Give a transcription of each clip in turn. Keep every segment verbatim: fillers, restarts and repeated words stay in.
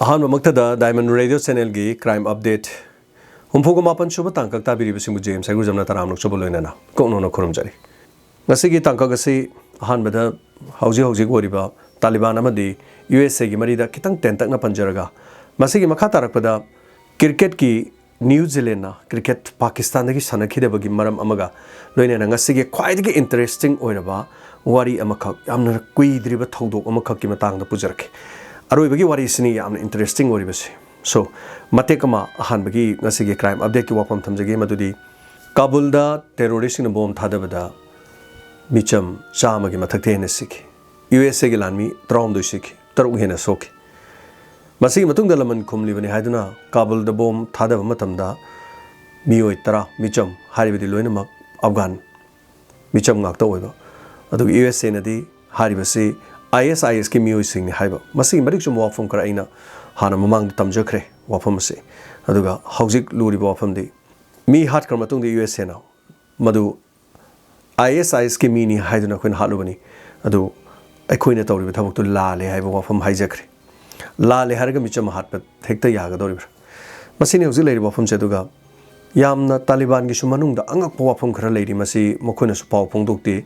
ꯑꯍꯥꯟꯕꯃꯛꯇꯗ Diamond Radio Channelꯒꯤ Crime Update ꯍꯨꯝꯐꯨꯒ ꯃꯥꯄꯟ ꯁꯨꯕ ꯇꯥꯡꯀꯛ ꯇꯥꯕꯤꯔꯤꯕꯁꯤꯡꯕꯨ ꯖꯦꯝꯁ ꯍꯩꯒ꯭ꯔꯨꯖꯝꯅ ꯇꯔꯥꯝꯅ ꯑꯣꯛꯆꯕ ꯂꯣꯏꯅꯅ ꯀꯣꯛꯅꯣꯅ ꯈꯨꯔꯨꯝꯖꯔꯤ꯫ ꯉꯁꯤꯒꯤ ꯇꯥꯡꯀꯛ ꯑꯁꯤ ꯑꯍꯥꯟꯕꯗ ꯍꯧꯖꯤꯛ ꯍꯧꯖꯤꯛ ꯑꯣꯏꯔꯤꯕ ꯇꯥꯂꯤꯕꯥꯟ ꯑꯃꯗꯤ ꯌꯨ ꯑꯦꯁ ꯑꯦꯒꯤ ꯃꯔꯤꯗ ꯈꯤꯇꯪ ꯇꯦꯟꯇꯛꯅ ꯄꯟꯖꯔꯒ, ꯃꯁꯤꯒꯤ ꯃꯈꯥ ꯇꯥꯔꯛꯄꯗ cricketꯀꯤ ꯅ꯭ꯌꯨ ꯖꯤꯂꯦꯟꯅ cricket ꯄꯥꯀꯤꯁꯇꯥꯟꯗꯒꯤ ꯁꯥꯟꯅꯈꯤꯗꯕꯒꯤ ꯃꯔꯝ ꯑꯃꯒ ꯂꯣꯏꯅꯅ ꯉꯁꯤꯒꯤ ꯈ꯭ꯋꯥꯏꯗꯒꯤ interesting ꯑꯣꯏꯔꯕ ꯋꯥꯔꯤ ꯑꯃꯈꯛ, ꯌꯥꯝꯅ ꯀꯨꯏꯗ꯭ꯔꯤꯕ ꯊꯧꯗꯣꯛ ꯑꯃꯈꯛꯀꯤ ꯃꯇꯥꯡꯗ ꯄꯨꯖꯔꯛꯀꯦ꯫ ꯑꯔꯣꯏꯕꯒꯤ ꯋꯥꯔꯤꯁꯤꯅꯤ ꯌꯥꯝꯅ interesting ꯑꯣꯏꯔꯤꯕꯁꯦ꯫ So, ꯃꯇꯦꯛ ꯑꯃ ꯑꯍꯥꯟꯕꯒꯤ ꯉꯁꯤꯒꯤ Crime Updateꯀꯤ ꯋꯥꯐꯝ ꯊꯝꯖꯒꯦ, ꯃꯗꯨꯗꯤ ꯀꯥꯕꯨꯜꯗ terroristꯁꯤꯡꯅ ꯕꯣꯝ ꯊꯥꯗꯕꯗ ꯃꯤꯆꯝ ꯆꯥꯝꯃꯒꯤ ꯃꯊꯛꯇ ꯍꯦꯟꯅ ꯁꯤꯈꯤ꯫ ꯌꯨ ꯑꯦꯁ ꯑꯦꯒꯤ ꯂꯥꯟꯃꯤ ꯇꯔꯥꯍꯨꯝꯗꯣꯏ ꯁꯤꯈꯤ, ꯇꯔꯨꯛ ꯍꯦꯟꯅ ꯁꯣꯛꯈꯤ꯫ ꯃꯁꯤꯒꯤ ꯃꯇꯨꯡꯗ ꯂꯃꯟ ꯈꯨꯝꯂꯤꯕꯅꯤ ꯍꯥꯏꯗꯨꯅ ꯀꯥꯕꯨꯜꯗ ꯕꯣꯝ ꯊꯥꯗꯕ ꯃꯇꯝꯗ ꯃꯤꯑꯣꯏ ꯇꯔꯥ, ꯃꯤꯆꯝ ꯍꯥꯏꯔꯤꯕꯗꯤ ꯂꯣꯏꯅꯃꯛ ꯑꯐꯒꯥꯟ ꯃꯤꯆꯝ ꯉꯥꯛꯇ ꯑꯣꯏꯕ, ꯑꯗꯨꯒ ꯌꯨ ꯑꯦꯁ ꯑꯦꯅꯗꯤ ꯍꯥꯏꯔꯤꯕꯁꯤ ꯑꯥꯏ ꯑꯦꯁ ꯑꯥꯏ ꯑꯦꯁꯀꯤ ꯃꯤꯑꯣꯏꯁꯤꯡꯅꯤ ꯍꯥꯏꯕ꯫ ꯃꯁꯤꯒꯤ ꯃꯔꯤꯛ ꯆꯨꯝꯕ ꯋꯥꯐꯝ ꯈꯔ ꯑꯩꯅ ꯍꯥꯟꯅ ꯃꯃꯥꯡꯗ ꯇꯝꯖꯈ꯭ꯔꯦ ꯋꯥꯐꯝ ꯑꯁꯤ꯫ ꯑꯗꯨꯒ ꯍꯧꯖꯤꯛ ꯂꯨꯔꯤꯕ ꯋꯥꯐꯝꯗꯤ, ꯃꯤ ꯍꯥꯠꯈ꯭ꯔ ꯃꯇꯨꯡꯗ ꯌꯨ ꯑꯦꯁ ꯑꯦꯅ ꯃꯗꯨ ꯑꯥꯏ ꯑꯦꯁ ꯑꯥꯏ ꯑꯦꯁꯀꯤ ꯃꯤꯅꯤ ꯍꯥꯏꯗꯨꯅ ꯑꯩꯈꯣꯏꯅ ꯍꯥꯠꯂꯨꯕꯅꯤ, ꯑꯗꯨ ꯑꯩꯈꯣꯏꯅ ꯇꯧꯔꯤꯕ ꯊꯕꯛꯇꯨ ꯂꯥꯜꯂꯦ ꯍꯥꯏꯕ ꯋꯥꯐꯝ ꯍꯥꯏꯖꯈ꯭ꯔꯦ꯫ ꯂꯥꯜꯂꯦ ꯍꯥꯏꯔꯒ ꯃꯤꯆꯝ ꯍꯥꯠꯄ ꯍꯦꯛꯇ ꯌꯥꯒꯗꯧꯔꯤꯕ꯭ꯔꯥ? ꯃꯁꯤꯅꯤ ꯍꯧꯖꯤꯛ ꯂꯩꯔꯤꯕ ꯋꯥꯐꯝꯁꯦ꯫ ꯑꯗꯨꯒ ꯌꯥꯝꯅ ꯇꯥꯂꯤꯕꯥꯟꯒꯤꯁꯨ ꯃꯅꯨꯡꯗ ꯑꯉꯛꯄ ꯋꯥꯐꯝ ꯈꯔ ꯂꯩꯔꯤ, ꯃꯁꯤ ꯃꯈꯣꯏꯅꯁꯨ ꯄꯥꯎ ꯐꯣꯡꯗꯣꯛꯇꯦ꯫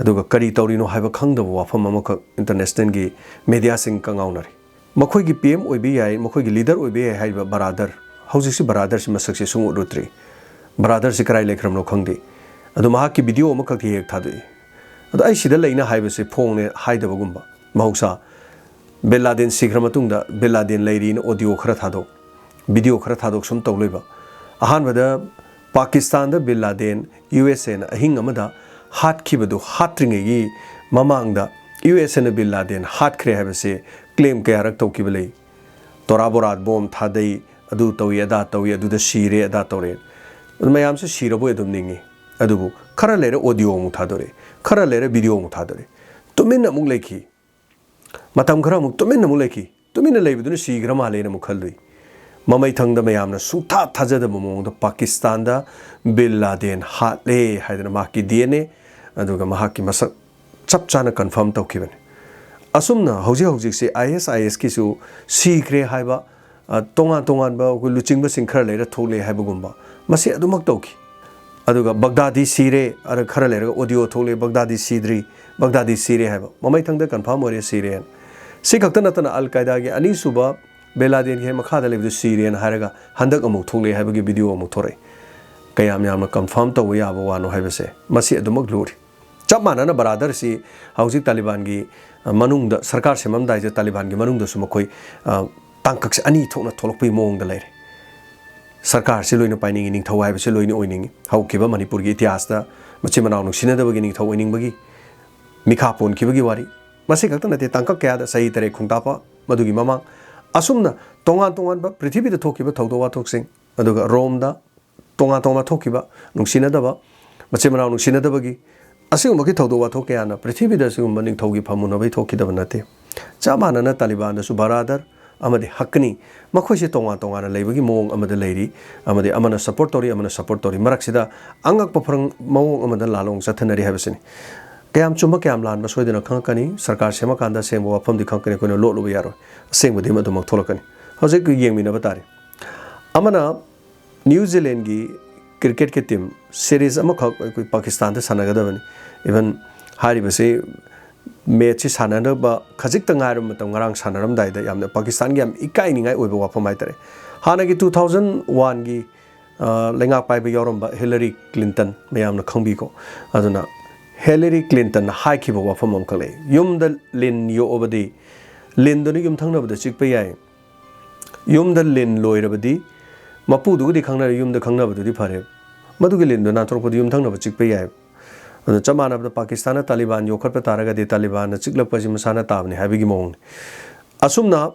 ꯑꯗꯨꯒ ꯀꯔꯤ ꯇꯧꯔꯤꯅꯣ ꯍꯥꯏꯕ ꯈꯪꯗꯕ ꯋꯥꯐꯝ ꯑꯃꯈꯛ internationalꯒꯤ mediaꯁꯤꯡ ꯀꯉꯥꯎꯅꯔꯤ꯫ ꯃꯈꯣꯏꯒꯤ ꯄꯤ ꯑꯦꯝ ꯑꯣꯏꯕ ꯌꯥꯏ, ꯃꯈꯣꯏꯒꯤ leader ꯑꯣꯏꯕ ꯌꯥꯏ ꯍꯥꯏꯔꯤꯕ ꯕꯔꯥꯗꯔ, ꯍꯧꯖꯤꯛꯁꯤ ꯕꯔꯥꯗꯔꯁꯤ ꯃꯁꯛꯁꯤ ꯁꯨꯡꯎ ꯎꯠꯇ꯭ꯔꯤ꯫ ꯕꯔꯥꯗꯔꯁꯤ ꯀꯗꯥꯏ ꯂꯩꯈ꯭ꯔꯕꯅꯣ ꯈꯪꯗꯦ꯫ ꯑꯗꯣ ꯃꯍꯥꯛꯀꯤ video ꯑꯃꯈꯛꯇꯤ ꯍꯦꯛ ꯊꯥꯗꯣꯛꯏ꯫ ꯑꯗꯣ ꯑꯩ ꯁꯤꯗ ꯂꯩꯅ ꯍꯥꯏꯕꯁꯤ ꯐꯣꯡꯅꯦ ꯍꯥꯏꯗꯕꯒꯨꯝꯕ꯫ ꯃꯍꯧꯁꯥ ꯕꯤꯟ ꯂꯥꯗꯦꯟ ꯁꯤꯈ꯭ꯔ ꯃꯇꯨꯡꯗ ꯕꯤꯟ ꯂꯥꯗꯦꯟ ꯂꯩꯔꯤꯅ audio ꯈꯔ ꯊꯥꯗꯣꯛ, video ꯈꯔ ꯊꯥꯗꯣꯛ, ꯁꯨꯝ ꯇꯧ ꯂꯩꯕ꯫ ꯑꯍꯥꯟꯕꯗ ꯄꯥꯀꯤꯁꯇꯥꯟꯗ ꯕꯤꯟ ꯂꯥꯗꯦꯟ ꯌꯨ ꯑꯦꯁ ꯑꯦꯅ ꯑꯍꯤꯡ ꯑꯃꯗ ꯍꯥꯠꯈꯤꯕꯗꯨ, ꯍꯥꯠꯇ꯭ꯔꯤꯉꯩꯒꯤ ꯃꯃꯥꯡꯗ ꯌꯨ ꯑꯦꯁ ꯑꯦꯅ ꯕꯤꯟ ꯂꯥꯗꯦꯟ ꯍꯥꯠꯈ꯭ꯔꯦ ꯍꯥꯏꯕꯁꯦ claim ꯀꯌꯥꯔꯛ ꯇꯧꯈꯤꯕ ꯂꯩ꯫ ꯇꯣꯔꯥ ꯕꯣꯔꯥ ꯕꯣꯝ ꯊꯥꯗꯩ, ꯑꯗꯨ ꯇꯧꯏ, ꯑꯗꯥ ꯇꯧꯏ, ꯑꯗꯨꯗ ꯁꯤꯔꯦ, ꯑꯗꯥ ꯇꯧꯔꯦ꯫ ꯑꯗꯨ ꯃꯌꯥꯝꯁꯨ ꯁꯤꯔꯕꯣꯏ ꯑꯗꯨꯝ ꯅꯤꯡꯉꯤ꯫ ꯑꯗꯨꯕꯨ ꯈꯔ ꯂꯩꯔ audio ꯑꯃꯨꯛ ꯊꯥꯗꯣꯔꯛꯑꯦ, ꯈꯔ ꯂꯩꯔ video ꯑꯃꯨꯛ ꯊꯥꯗꯣꯔꯛꯑꯦ꯫ ꯇꯨꯃꯤꯟꯅ ꯑꯃꯨꯛ ꯂꯩꯈꯤ꯫ ꯃꯇꯝ ꯈꯔ ꯑꯃꯨꯛ ꯇꯨꯃꯤꯟꯅ ꯑꯃꯨꯛ ꯂꯩꯈꯤ꯫ ꯇꯨꯃꯤꯟꯅ ꯂꯩꯕꯗꯨꯅ ꯁꯤꯈ꯭ꯔ ꯃꯥꯜꯂꯦꯅ ꯑꯃꯨꯛ ꯈꯜꯂꯨꯏ꯫ ꯃꯃꯩꯊꯪꯗ ꯃꯌꯥꯝꯅ ꯁꯨꯡꯊꯥ ꯊꯥꯖꯗꯕ ꯃꯑꯣꯡꯗ ꯄꯥꯀꯤꯁꯇꯥꯟꯗ ꯕꯤꯟ ꯂꯥꯗꯦꯟ ꯍꯥꯠꯂꯦ ꯍꯥꯏꯗꯅ ꯃꯍꯥꯛꯀꯤ ꯗꯤ ꯑꯦꯟ ꯑꯦ ꯑꯗꯨꯒ ꯃꯍꯥꯛꯀꯤ ꯃꯁꯛ ꯆꯞ ꯆꯥꯅ confirm ꯇꯧꯈꯤꯕꯅꯤ꯫ ꯑꯁꯨꯝꯅ ꯍꯧꯖꯤꯛ ꯍꯧꯖꯤꯛꯁꯦ ISIS ꯀꯤꯁꯨ ꯁꯤꯈ꯭ꯔꯦ ꯍꯥꯏꯕ, ꯑ, ꯇꯣꯉꯥꯟ ꯇꯣꯉꯥꯟꯕ ꯑꯩꯈꯣꯏ ꯂꯨꯆꯤꯡꯕꯁꯤꯡ ꯈꯔ ꯂꯩꯔ ꯊꯣꯛꯂꯦ ꯍꯥꯏꯕꯒꯨꯝꯕ, ꯃꯁꯤ ꯑꯗꯨꯃꯛ ꯇꯧꯈꯤ꯫ ꯑꯗꯨꯒ ꯕꯒꯗꯥꯗꯤ ꯁꯤꯔꯦ, ꯑꯗ ꯈꯔ ꯂꯩꯔꯒ audio ꯊꯣꯛꯂꯦ, ꯕꯒꯗꯥꯗꯤ ꯁꯤꯗ꯭ꯔꯤ, ꯕꯒꯗꯥꯗꯤ ꯁꯤꯔꯦ ꯍꯥꯏꯕ꯫ ꯃꯃꯩꯊꯪꯗ confirm ꯑꯣꯏꯔꯦ ꯁꯤꯔꯦꯅ꯫ ꯁꯤ ꯈꯛꯇ ꯅꯠꯇꯅ ꯑꯜ ꯀꯥꯏꯗꯥꯒꯤ ꯑꯅꯤꯁꯨꯕ ꯕꯦꯂꯥꯗꯤꯟꯒꯤ ꯍꯦꯛ ꯃꯈꯥꯗ ꯂꯩꯕꯗꯨ ꯁꯤꯔꯦꯅ ꯍꯥꯏꯔꯒ ꯍꯟꯗꯛ ꯑꯃꯨꯛ ꯊꯣꯛꯂꯦ ꯍꯥꯏꯕꯒꯤ video ꯑꯃꯨꯛ ꯊꯣꯔꯛꯑꯦ꯫ ꯀꯌꯥꯝ ꯌꯥꯝꯅ confirm ꯇꯧꯕ ꯌꯥꯕ ꯋꯥꯅꯣ ꯍꯥꯏꯕꯁꯦ, ꯃꯁꯤ ꯑꯗꯨꯃꯛ ꯂꯨꯔꯤ꯫ ꯆꯞ ꯃꯥꯟꯅꯅ ꯕꯔꯥꯗꯔꯁꯤ ꯍꯧꯖꯤꯛ ꯇꯥꯂꯤꯕꯥꯟꯒꯤ, ꯑ, ꯃꯅꯨꯡꯗ, ꯁꯔꯀꯥꯔ ꯁꯦꯝꯃꯝꯗꯥꯏꯁꯤꯗ ꯇꯥꯂꯤꯕꯥꯟꯒꯤ ꯃꯅꯨꯡꯗꯁꯨ ꯃꯈꯣꯏ, ꯑ, ꯇꯥꯡꯀꯛꯁꯦ ꯑꯅꯤ ꯊꯣꯛꯅ ꯊꯣꯛꯂꯛꯄꯒꯤ ꯃꯑꯣꯡꯗ ꯂꯩꯔꯦ꯫ ꯁꯔꯀꯥꯔꯁꯤ ꯂꯣꯏꯅ ꯄꯥꯏꯅꯤꯡꯉꯤ, ꯅꯤꯡꯊꯧ ꯍꯥꯏꯕꯁꯤ ꯂꯣꯏꯅ ꯑꯣꯏꯅꯤꯡꯉꯤ꯫ ꯍꯧꯈꯤꯕ ꯃꯅꯤꯄꯨꯔꯒꯤ ꯏꯇꯤꯍꯥꯁꯇ ꯃꯆꯤꯟ ꯃꯅꯥꯎ ꯅꯨꯡꯁꯤꯅꯗꯕꯒꯤ ꯅꯤꯡꯊꯧ ꯑꯣꯏꯅꯤꯡꯕꯒꯤ ꯃꯤꯈꯥ ꯄꯣꯟꯈꯤꯕꯒꯤ ꯋꯥꯔꯤ꯫ ꯃꯁꯤ ꯈꯛꯇ ꯅꯠꯇꯦ, ꯇꯥꯡꯀꯛ ꯀꯌꯥꯗ ꯆꯍꯤ ꯇꯔꯦꯠ ꯈꯣꯡꯇꯥꯛꯄ, ꯃꯗꯨꯒꯤ ꯃꯃꯥꯡ, ꯑꯁꯨꯝꯅ ꯇꯣꯉꯥꯟ ꯇꯣꯉꯥꯟꯕ ꯄ꯭ꯔꯤꯊꯤꯕꯤꯗ ꯊꯣꯛꯈꯤꯕ ꯊꯧꯗꯣꯛ ꯋꯥꯊꯣꯛꯁꯤꯡ, ꯑꯗꯨꯒ ꯔꯣꯝꯗ ꯇꯣꯉꯥꯟ ꯇꯣꯉꯥꯟ ꯊꯣꯛꯈꯤꯕ ꯅꯨꯡꯁꯤꯅꯗꯕ, ꯃꯆꯤꯟ ꯃꯅꯥꯎ ꯅꯨꯡꯁꯤꯅꯗꯕꯒꯤ ꯑꯁꯤꯒꯨꯝꯕꯒꯤ ꯊꯧꯗꯣꯛ ꯋꯥꯊꯣꯛ ꯀꯌꯥꯅ ꯄ꯭ꯔꯤꯊꯤꯕꯤꯗ ꯑꯁꯤꯒꯨꯝꯕ ꯅꯤꯡꯊꯧꯒꯤ ꯐꯝꯃꯨꯅꯕꯩ ꯊꯣꯛꯈꯤꯗꯕ ꯅꯠꯇꯦ꯫ ꯆꯞ ꯃꯥꯟꯅꯅ ꯇꯥꯂꯤꯕꯥꯟꯗꯁꯨ ꯕꯔꯥꯗꯔ ꯑꯃꯗꯤ ꯍꯛꯀꯅꯤ, ꯃꯈꯣꯏꯁꯦ ꯇꯣꯉꯥꯟ ꯇꯣꯉꯥꯟꯅ ꯂꯩꯕꯒꯤ ꯃꯑꯣꯡ ꯑꯃꯗ ꯂꯩꯔꯤ, ꯑꯃꯗꯤ ꯑꯃꯅ support ꯇꯧꯔꯤ, ꯑꯃꯅ support ꯇꯧꯔꯤ꯫ ꯃꯔꯛꯁꯤꯗ ꯑꯉꯛꯄ ꯐꯔꯪ-, ꯃꯑꯣꯡ ꯑꯃꯗ ꯂꯥꯜꯂꯣꯡ ꯆꯠꯊꯅꯔꯤ ꯍꯥꯏꯕꯁꯤꯅꯤ꯫ ꯀꯌꯥꯝ ꯆꯨꯝꯕ ꯀꯌꯥꯝ ꯂꯥꯟꯕ ꯁꯣꯏꯗꯅ ꯈꯪꯉꯛꯀꯅꯤ, ꯁꯔꯀꯥꯔ ꯁꯦꯝꯃꯀꯥꯟꯗ ꯑꯁꯦꯡꯕ ꯋꯥꯐꯝꯗꯤ ꯈꯪꯉꯛꯀꯅꯤ, ꯑꯩꯈꯣꯏꯅ ꯂꯣꯠꯂꯨꯕ ꯌꯥꯔꯣꯏ, ꯑꯁꯦꯡꯕꯗꯤ ꯑꯗꯨꯃꯛ ꯊꯣꯛꯂꯛꯀꯅꯤ꯫ ꯍꯧꯖꯤꯛ ꯌꯦꯡꯃꯤꯟꯅꯕ ꯇꯥꯔꯦ꯫ ꯑꯃꯅ ꯅ꯭ꯌꯨ ꯖꯤꯂꯦꯟꯒꯤ cricket ꯀꯤ team series ꯑꯃꯈꯛ ꯑꯩꯈꯣꯏ ꯄꯥꯀꯤꯁꯇꯥꯟꯗ ꯁꯥꯟꯅꯒꯗꯕꯅꯤ꯫ Even ꯍꯥꯏꯔꯤꯕꯁꯤ match ꯁꯤ ꯁꯥꯟꯅꯅꯕ ꯈꯖꯤꯛꯇ ꯉꯥꯏꯔꯕ ꯃꯇꯝ, ꯉꯔꯥꯡ ꯁꯥꯟꯅꯔꯝꯗꯥꯏꯗ ꯌꯥꯝꯅ ꯄꯥꯀꯤꯁꯇꯥꯟꯒꯤ ꯌꯥꯝ ꯏꯀꯥꯏꯅꯤꯡꯉꯥꯏ ꯑꯣꯏꯕ ꯋꯥꯐꯝ ꯍꯥꯏꯇꯥꯔꯦ꯫ ꯍꯥꯟꯅꯒꯤ two thousand one ꯒꯤ, ꯑ, ꯂꯩꯉꯥꯛ ꯄꯥꯏꯕ ꯌꯥꯎꯔꯝꯕ ꯍꯤꯂꯔꯤ ꯀ꯭ꯂꯤꯟꯇꯟ, ꯃꯌꯥꯝꯅ ꯈꯪꯕꯤꯀꯣ, ꯑꯗꯨꯅ ꯍꯤꯂꯔꯤ ꯀ꯭ꯂꯤꯟꯇꯟꯅ ꯍꯥꯏꯈꯤꯕ ꯋꯥꯐꯝ ꯑꯃꯈꯛ ꯂꯩ, "ꯌꯨꯝꯗ ꯂꯤꯟ ꯌꯣꯛꯑꯕꯗꯤ ꯂꯤꯟꯗꯨꯅ ꯌꯨꯝꯊꯪꯅꯕꯗ ꯆꯤꯛꯄ ꯌꯥꯏ, ꯌꯨꯝꯗ ꯂꯤꯟ ꯂꯣꯏꯔꯕꯗꯤ ꯃꯄꯨꯗꯨꯒꯗꯤ ꯈꯪꯅꯔꯦ, ꯌꯨꯝꯗ ꯈꯪꯅꯕꯗꯨꯗꯤ ꯐꯔꯦ, ꯃꯗꯨꯒꯤ ꯂꯤꯟꯗꯨ ꯅꯥꯟꯊꯣꯔꯛꯄꯗ ꯌꯨꯝꯊꯪꯅꯕ ꯆꯤꯛꯄ ꯌꯥꯏ"꯫ ꯑꯗꯨ ꯆꯞ ꯃꯥꯟꯅꯕꯗ ꯄꯥꯀꯤꯁꯇꯥꯟꯅ ꯇꯥꯂꯤꯕꯥꯟ ꯌꯣꯛꯈꯠꯄ ꯇꯥꯔꯒꯗꯤ ꯇꯥꯂꯤꯕꯥꯟꯅ ꯆꯤꯛꯂꯛꯄꯁꯤ ꯃꯁꯥꯅ ꯇꯥꯕꯅꯤ ꯍꯥꯏꯕꯒꯤ ꯃꯑꯣꯡꯅꯤ꯫ ꯑꯁꯨꯝꯅ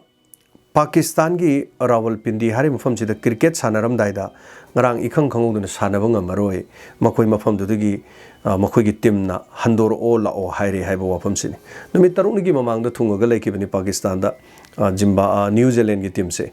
ꯄꯥꯀꯤꯁꯇꯥꯟꯒꯤ ꯔꯥꯋꯜꯄꯤꯟꯗꯤ ꯍꯥꯏꯔꯤꯕ ꯃꯐꯝꯁꯤꯗ cricket ꯁꯥꯟꯅꯔꯝꯗꯥꯏꯗ ꯉꯔꯥꯡ ꯏꯈꯪ ꯈꯪꯍꯧꯗꯅ ꯁꯥꯟꯅꯕ ꯉꯝꯃꯔꯣꯏ, ꯃꯈꯣꯏ ꯃꯐꯝꯗꯨꯗꯒꯤ, ꯑ, ꯃꯈꯣꯏꯒꯤ team ꯅ "ꯍꯟꯗꯣꯔꯛꯑꯣ, ꯂꯥꯛꯑꯣ" ꯍꯥꯏꯔꯦ ꯍꯥꯏꯕ ꯋꯥꯐꯝꯁꯤꯅꯤ꯫ ꯅꯨꯃꯤꯠ ꯇꯔꯨꯛꯅꯤꯒꯤ ꯃꯃꯥꯡꯗ ꯊꯨꯡꯉꯒ ꯂꯩꯈꯤꯕꯅꯤ ꯄꯥꯀꯤꯁꯇꯥꯟꯗ, ꯑ, ꯖꯤꯝꯕꯥ-, ꯑ, ꯅ꯭ꯌꯨ ꯖꯤꯂꯦꯟꯒꯤ team ꯁꯦ꯫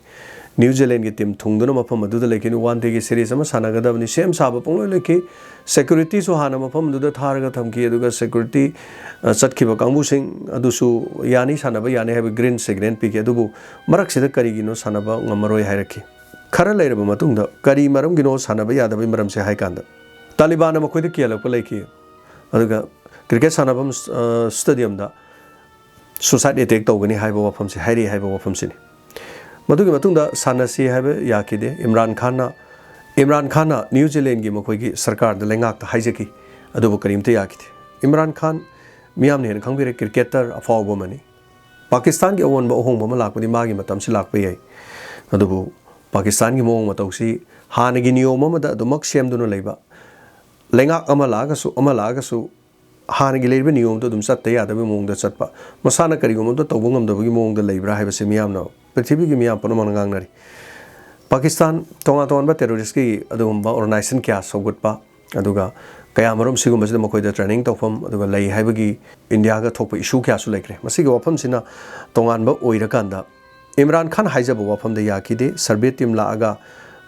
ꯅ꯭ꯌꯨ ꯖꯤꯂꯦꯟꯒꯤ ꯇꯤꯝ ꯊꯨꯡꯗꯨꯅ ꯃꯐꯝ ꯑꯗꯨꯗ ꯂꯩꯈꯤꯅꯤ꯫ ꯋꯥꯟ ꯗꯦꯒꯤ ꯁꯤꯔꯤꯁ ꯑꯃ ꯁꯥꯟꯅꯒꯗꯕꯅꯤ꯫ ꯁꯦꯝ ꯁꯥꯕ ꯄꯨꯡꯂꯣꯏ ꯂꯣꯏꯈꯤ꯫ ꯁꯦꯀ꯭ꯌꯨꯔꯤꯇꯤꯁꯨ ꯍꯥꯟꯅ ꯃꯐꯝ ꯑꯗꯨꯗ ꯊꯥꯔꯒ ꯊꯝꯈꯤ꯫ ꯑꯗꯨꯒ ꯁꯦꯀ꯭ꯌꯨꯔꯤꯇꯤ, ꯑ, ꯆꯠꯈꯤꯕ ꯀꯥꯡꯕꯨꯁꯤꯡ ꯑꯗꯨꯁꯨ ꯌꯥꯅꯤ, ꯁꯥꯟꯅꯕ ꯌꯥꯅꯤ ꯍꯥꯏꯕ ꯒ꯭ꯔꯤꯟ ꯁꯤꯒꯅꯦꯜ ꯄꯤꯈꯤ꯫ ꯑꯗꯨꯕꯨ ꯃꯔꯛꯁꯤꯗ ꯀꯔꯤꯒꯤꯅꯣ ꯁꯥꯟꯅꯕ ꯉꯝꯃꯔꯣꯏ ꯍꯥꯏꯔꯛꯈꯤ꯫ ꯈꯔ ꯂꯩꯔꯕ ꯃꯇꯨꯡꯗ ꯀꯔꯤ ꯃꯔꯝꯒꯤꯅꯣ ꯁꯥꯟꯅꯕ ꯌꯥꯗꯕꯒꯤ ꯃꯔꯝꯁꯦ ꯍꯥꯏ ꯀꯥꯟꯗ, ꯇꯥꯂꯤꯕꯥꯟꯅ ꯃꯈꯣꯏꯗ ꯀꯤꯍꯜꯂꯛꯄ ꯂꯩꯈꯤ꯫ ꯑꯗꯨꯒ ꯀ꯭ꯔꯤꯀꯦꯠ ꯁꯥꯟꯅꯐꯝ, ꯑ, ꯁ꯭ꯇꯦꯗꯤꯌꯝꯗ ꯁꯨꯁꯥꯏꯠ ꯑꯦꯇꯦꯛ ꯇꯧꯒꯅꯤ ꯍꯥꯏꯕ ꯋꯥꯐꯝꯁꯦ ꯍꯥꯏꯔꯛꯏ ꯍꯥꯏꯕ ꯋꯥꯐꯝꯁꯤꯅꯤ꯫ ꯃꯗꯨꯒꯤ ꯃꯇꯨꯡꯗ ꯁꯥꯟꯅꯁꯤ ꯍꯥꯏꯕ ꯌꯥꯈꯤꯗꯦ꯫ ꯏꯝꯔꯥꯟ ꯈꯥꯟꯅ, ꯏꯝꯔꯥꯟ ꯈꯥꯟꯅ ꯅ꯭ꯌꯨ ꯖꯤꯂꯦꯟꯒꯤ ꯃꯈꯣꯏꯒꯤ ꯁꯔꯀꯥꯔꯗ ꯂꯩꯉꯥꯛꯇ ꯍꯥꯏꯖꯈꯤ, ꯑꯗꯨꯕꯨ ꯀꯔꯤꯝꯇ ꯌꯥꯈꯤꯗꯦ꯫ ꯏꯝꯔꯥꯟ ꯈꯥꯟ ꯃꯤꯌꯥꯝꯅ ꯍꯦꯟꯅ ꯈꯪꯕꯤꯔꯦ, ꯀ꯭ꯔꯤꯀꯦꯇꯔ ꯑꯐꯥꯎꯕ ꯑꯃꯅꯤ꯫ ꯄꯥꯀꯤꯁꯇꯥꯟꯒꯤ ꯑꯑꯣꯟꯕ ꯑꯍꯣꯡꯕ ꯑꯃ ꯂꯥꯛꯄꯗꯤ ꯃꯥꯒꯤ ꯃꯇꯝꯁꯤ ꯂꯥꯛꯄ ꯌꯥꯏ, ꯑꯗꯨꯕꯨ ꯄꯥꯀꯤꯁꯇꯥꯟꯒꯤ ꯃꯑꯣꯡ ꯃꯇꯧꯁꯤ ꯍꯥꯟꯅꯒꯤ ꯅꯤꯌꯣꯝ ꯑꯃꯗ ꯑꯗꯨꯃꯛ ꯁꯦꯝꯗꯨꯅ ꯂꯩꯕ, ꯂꯩꯉꯥꯛ ꯑꯃ ꯂꯥꯛꯑꯒꯁꯨ, ꯑꯃ ꯂꯥꯛꯑꯒꯁꯨ ꯍꯥꯟꯅꯒꯤ ꯂꯩꯔꯤꯕ ꯅꯤꯌꯣꯝꯗꯣ ꯑꯗꯨꯝ ꯆꯠꯇ ꯌꯥꯗꯕꯒꯤ ꯃꯑꯣꯡꯗ ꯆꯠꯄ, ꯃꯁꯥꯅ ꯀꯔꯤꯒꯨꯝꯕ ꯑꯃꯇ ꯇꯧꯕ ꯉꯝꯗꯕꯒꯤ ꯃꯑꯣꯡꯗ ꯂꯩꯕ꯭ꯔꯥ ꯍꯥꯏꯕꯁꯤ ꯃꯤꯌꯥꯝꯅ, ꯄ꯭ꯔꯤꯊꯤꯕꯤꯒꯤ ꯃꯤꯌꯥꯝ ꯄꯨꯝꯅꯃꯛꯅ ꯉꯥꯡꯅꯔꯤ꯫ ꯄꯥꯀꯤꯁꯇꯥꯟ ꯇꯣꯉꯥꯟ ꯇꯣꯉꯥꯟꯕ ꯇꯦꯔꯣꯔꯤꯁꯀꯤ ꯑꯗꯨꯒꯨꯝꯕ ꯑꯣꯔꯒꯅꯥꯏꯖꯦꯁꯟ ꯀꯌꯥ ꯁꯧꯒꯠꯄ, ꯑꯗꯨꯒ ꯀꯌꯥꯃꯔꯨꯝ ꯁꯤꯒꯨꯝꯕꯁꯤꯗ ꯃꯈꯣꯏꯗ ꯇ꯭ꯔꯦꯅꯤꯡ ꯇꯧꯐꯝ ꯑꯗꯨꯒ ꯂꯩ ꯍꯥꯏꯕꯒꯤ ꯏꯟꯗꯤꯌꯥꯒ ꯊꯣꯛꯄ ꯏꯁꯨ ꯀꯌꯥꯁꯨ ꯂꯩꯈ꯭ꯔꯦ꯫ ꯃꯁꯤꯒꯤ ꯋꯥꯐꯝꯁꯤꯅ ꯇꯣꯉꯥꯟꯕ ꯑꯣꯏꯔꯀꯥꯟꯗ ꯏꯝꯔꯥꯟ ꯈꯥꯟ ꯍꯥꯏꯖꯕ ꯋꯥꯐꯝꯗ ꯌꯥꯈꯤꯗꯦ꯫ ꯁꯔꯚꯦ ꯇꯤꯝ ꯂꯥꯛꯑꯒ,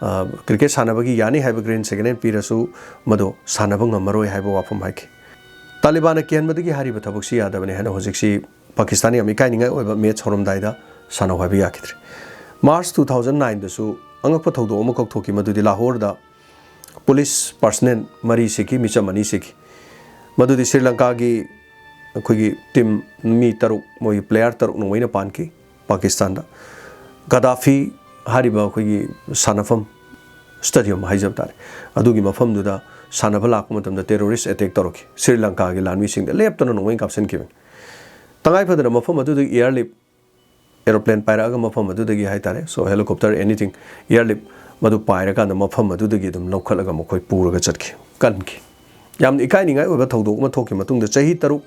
ꯑ, ꯀ꯭ꯔꯤꯀꯦꯠ ꯁꯥꯟꯅꯕꯒꯤ ꯌꯥꯅꯤ ꯍꯥꯏꯕ ꯒ꯭ꯔꯤꯟ ꯁꯤꯒꯅꯦꯜ ꯄꯤꯔꯁꯨ ꯃꯗꯨ ꯁꯥꯟꯅꯕ ꯉꯝꯃꯔꯣꯏ ꯍꯥꯏꯕ ꯋꯥꯐꯝ ꯍꯥꯏꯈꯤ꯫ ꯇꯥꯂꯤꯕꯥꯟꯅ ꯀꯤꯍꯟꯕꯗꯒꯤ ꯍꯥꯏꯔꯤꯕ ꯊꯕꯛꯁꯤ ꯌꯥꯗꯕꯅꯤ ꯍꯥꯏꯅ ꯍꯧꯖꯤꯛꯁꯤ ꯄꯥꯀꯤꯁꯇꯥꯟ ꯌꯥꯝ ꯏꯀꯥꯏꯅꯤꯡꯉꯥꯏ ꯑꯣꯏꯕ ꯃꯦꯠꯆ ꯍꯧꯔꯝꯗꯥꯏꯗ ꯁꯥꯟꯅꯧ ꯍꯥꯏꯕ ꯌꯥꯈꯤꯗ꯭ꯔꯦ꯫ ꯃꯥꯔꯆ ꯇꯨ ꯊꯥꯎꯖꯟ ꯅꯥꯏꯟꯗꯁꯨ ꯑꯉꯛꯄ ꯊꯧꯗꯣꯛ ꯑꯃꯈꯛ ꯊꯣꯛꯈꯤ, ꯃꯗꯨꯗꯤ ꯂꯥꯍꯣꯔꯗ ꯄꯨꯂꯤꯁ ꯄꯥꯔꯁꯅꯦꯜ ꯃꯔꯤ ꯁꯤꯈꯤ, ꯃꯤꯆꯝ ꯑꯅꯤ ꯁꯤꯈꯤ꯫ ꯃꯗꯨꯗꯤ ꯁ꯭ꯔꯤ ꯂꯪꯀꯥꯒꯤ ꯑꯩꯈꯣꯏꯒꯤ ꯇꯤꯝ ꯃꯤ ꯇꯔꯨꯛ, ꯃꯣꯏꯒꯤ ꯄ꯭ꯂꯦꯌꯥꯔ ꯇꯔꯨꯛ ꯅꯣꯡꯃꯩꯅ ꯄꯥꯟꯈꯤ꯫ ꯄꯥꯀꯤꯁꯇꯥꯟꯗ ꯒꯗꯥꯐꯤ ꯍꯥꯏꯔꯤꯕ ꯑꯩꯈꯣꯏꯒꯤ ꯁꯥꯟꯅꯐꯝ, ꯁ꯭ꯇꯦꯗꯤꯌꯝ ꯍꯥꯏꯖꯕ ꯇꯥꯔꯦ, ꯑꯗꯨꯒꯤ ꯃꯐꯝꯗꯨꯗ ꯁꯥꯟꯅꯕ ꯂꯥꯛꯄ ꯃꯇꯝꯗ ꯇꯦꯔꯣꯔꯤꯁ ꯑꯦꯇꯦꯛ ꯇꯧꯔꯛꯈꯤ꯫ ꯁ꯭ꯔꯤ ꯂꯪꯀꯥꯒꯤ ꯂꯥꯟꯃꯤꯁꯤꯡꯗ ꯂꯦꯞꯇꯅ ꯅꯣꯡꯃꯩ ꯀꯥꯞꯁꯤꯟꯈꯤꯕꯅꯤ꯫ ꯇꯉꯥꯏ ꯐꯗꯅ ꯃꯐꯝ ꯑꯗꯨꯗꯒꯤ ꯑꯦꯌꯔꯂꯤꯐ, ꯑꯦꯔꯣꯄ꯭ꯂꯦꯟ ꯄꯥꯏꯔꯛꯑꯒ ꯃꯐꯝ ꯑꯗꯨꯗꯒꯤ ꯍꯥꯏ ꯇꯥꯔꯦ, so helicopter, anything, airlift, ꯃꯗꯨ ꯄꯥꯏꯔꯀꯥꯟꯗ ꯃꯐꯝ ꯑꯗꯨꯗꯒꯤ ꯑꯗꯨꯝ ꯂꯧꯈꯠꯂꯒ ꯃꯈꯣꯏ ꯄꯨꯔꯒ ꯆꯠꯈꯤ, ꯀꯟꯈꯤ꯫ ꯌꯥꯝꯅ ꯏꯀꯥꯏꯅꯤꯡꯉꯥꯏ ꯑꯣꯏꯕ ꯊꯧꯗꯣꯛ ꯑꯃ ꯊꯣꯛꯈꯤ꯫ ꯃꯇꯨꯡꯗ ꯆꯍꯤ ꯇꯔꯨꯛ,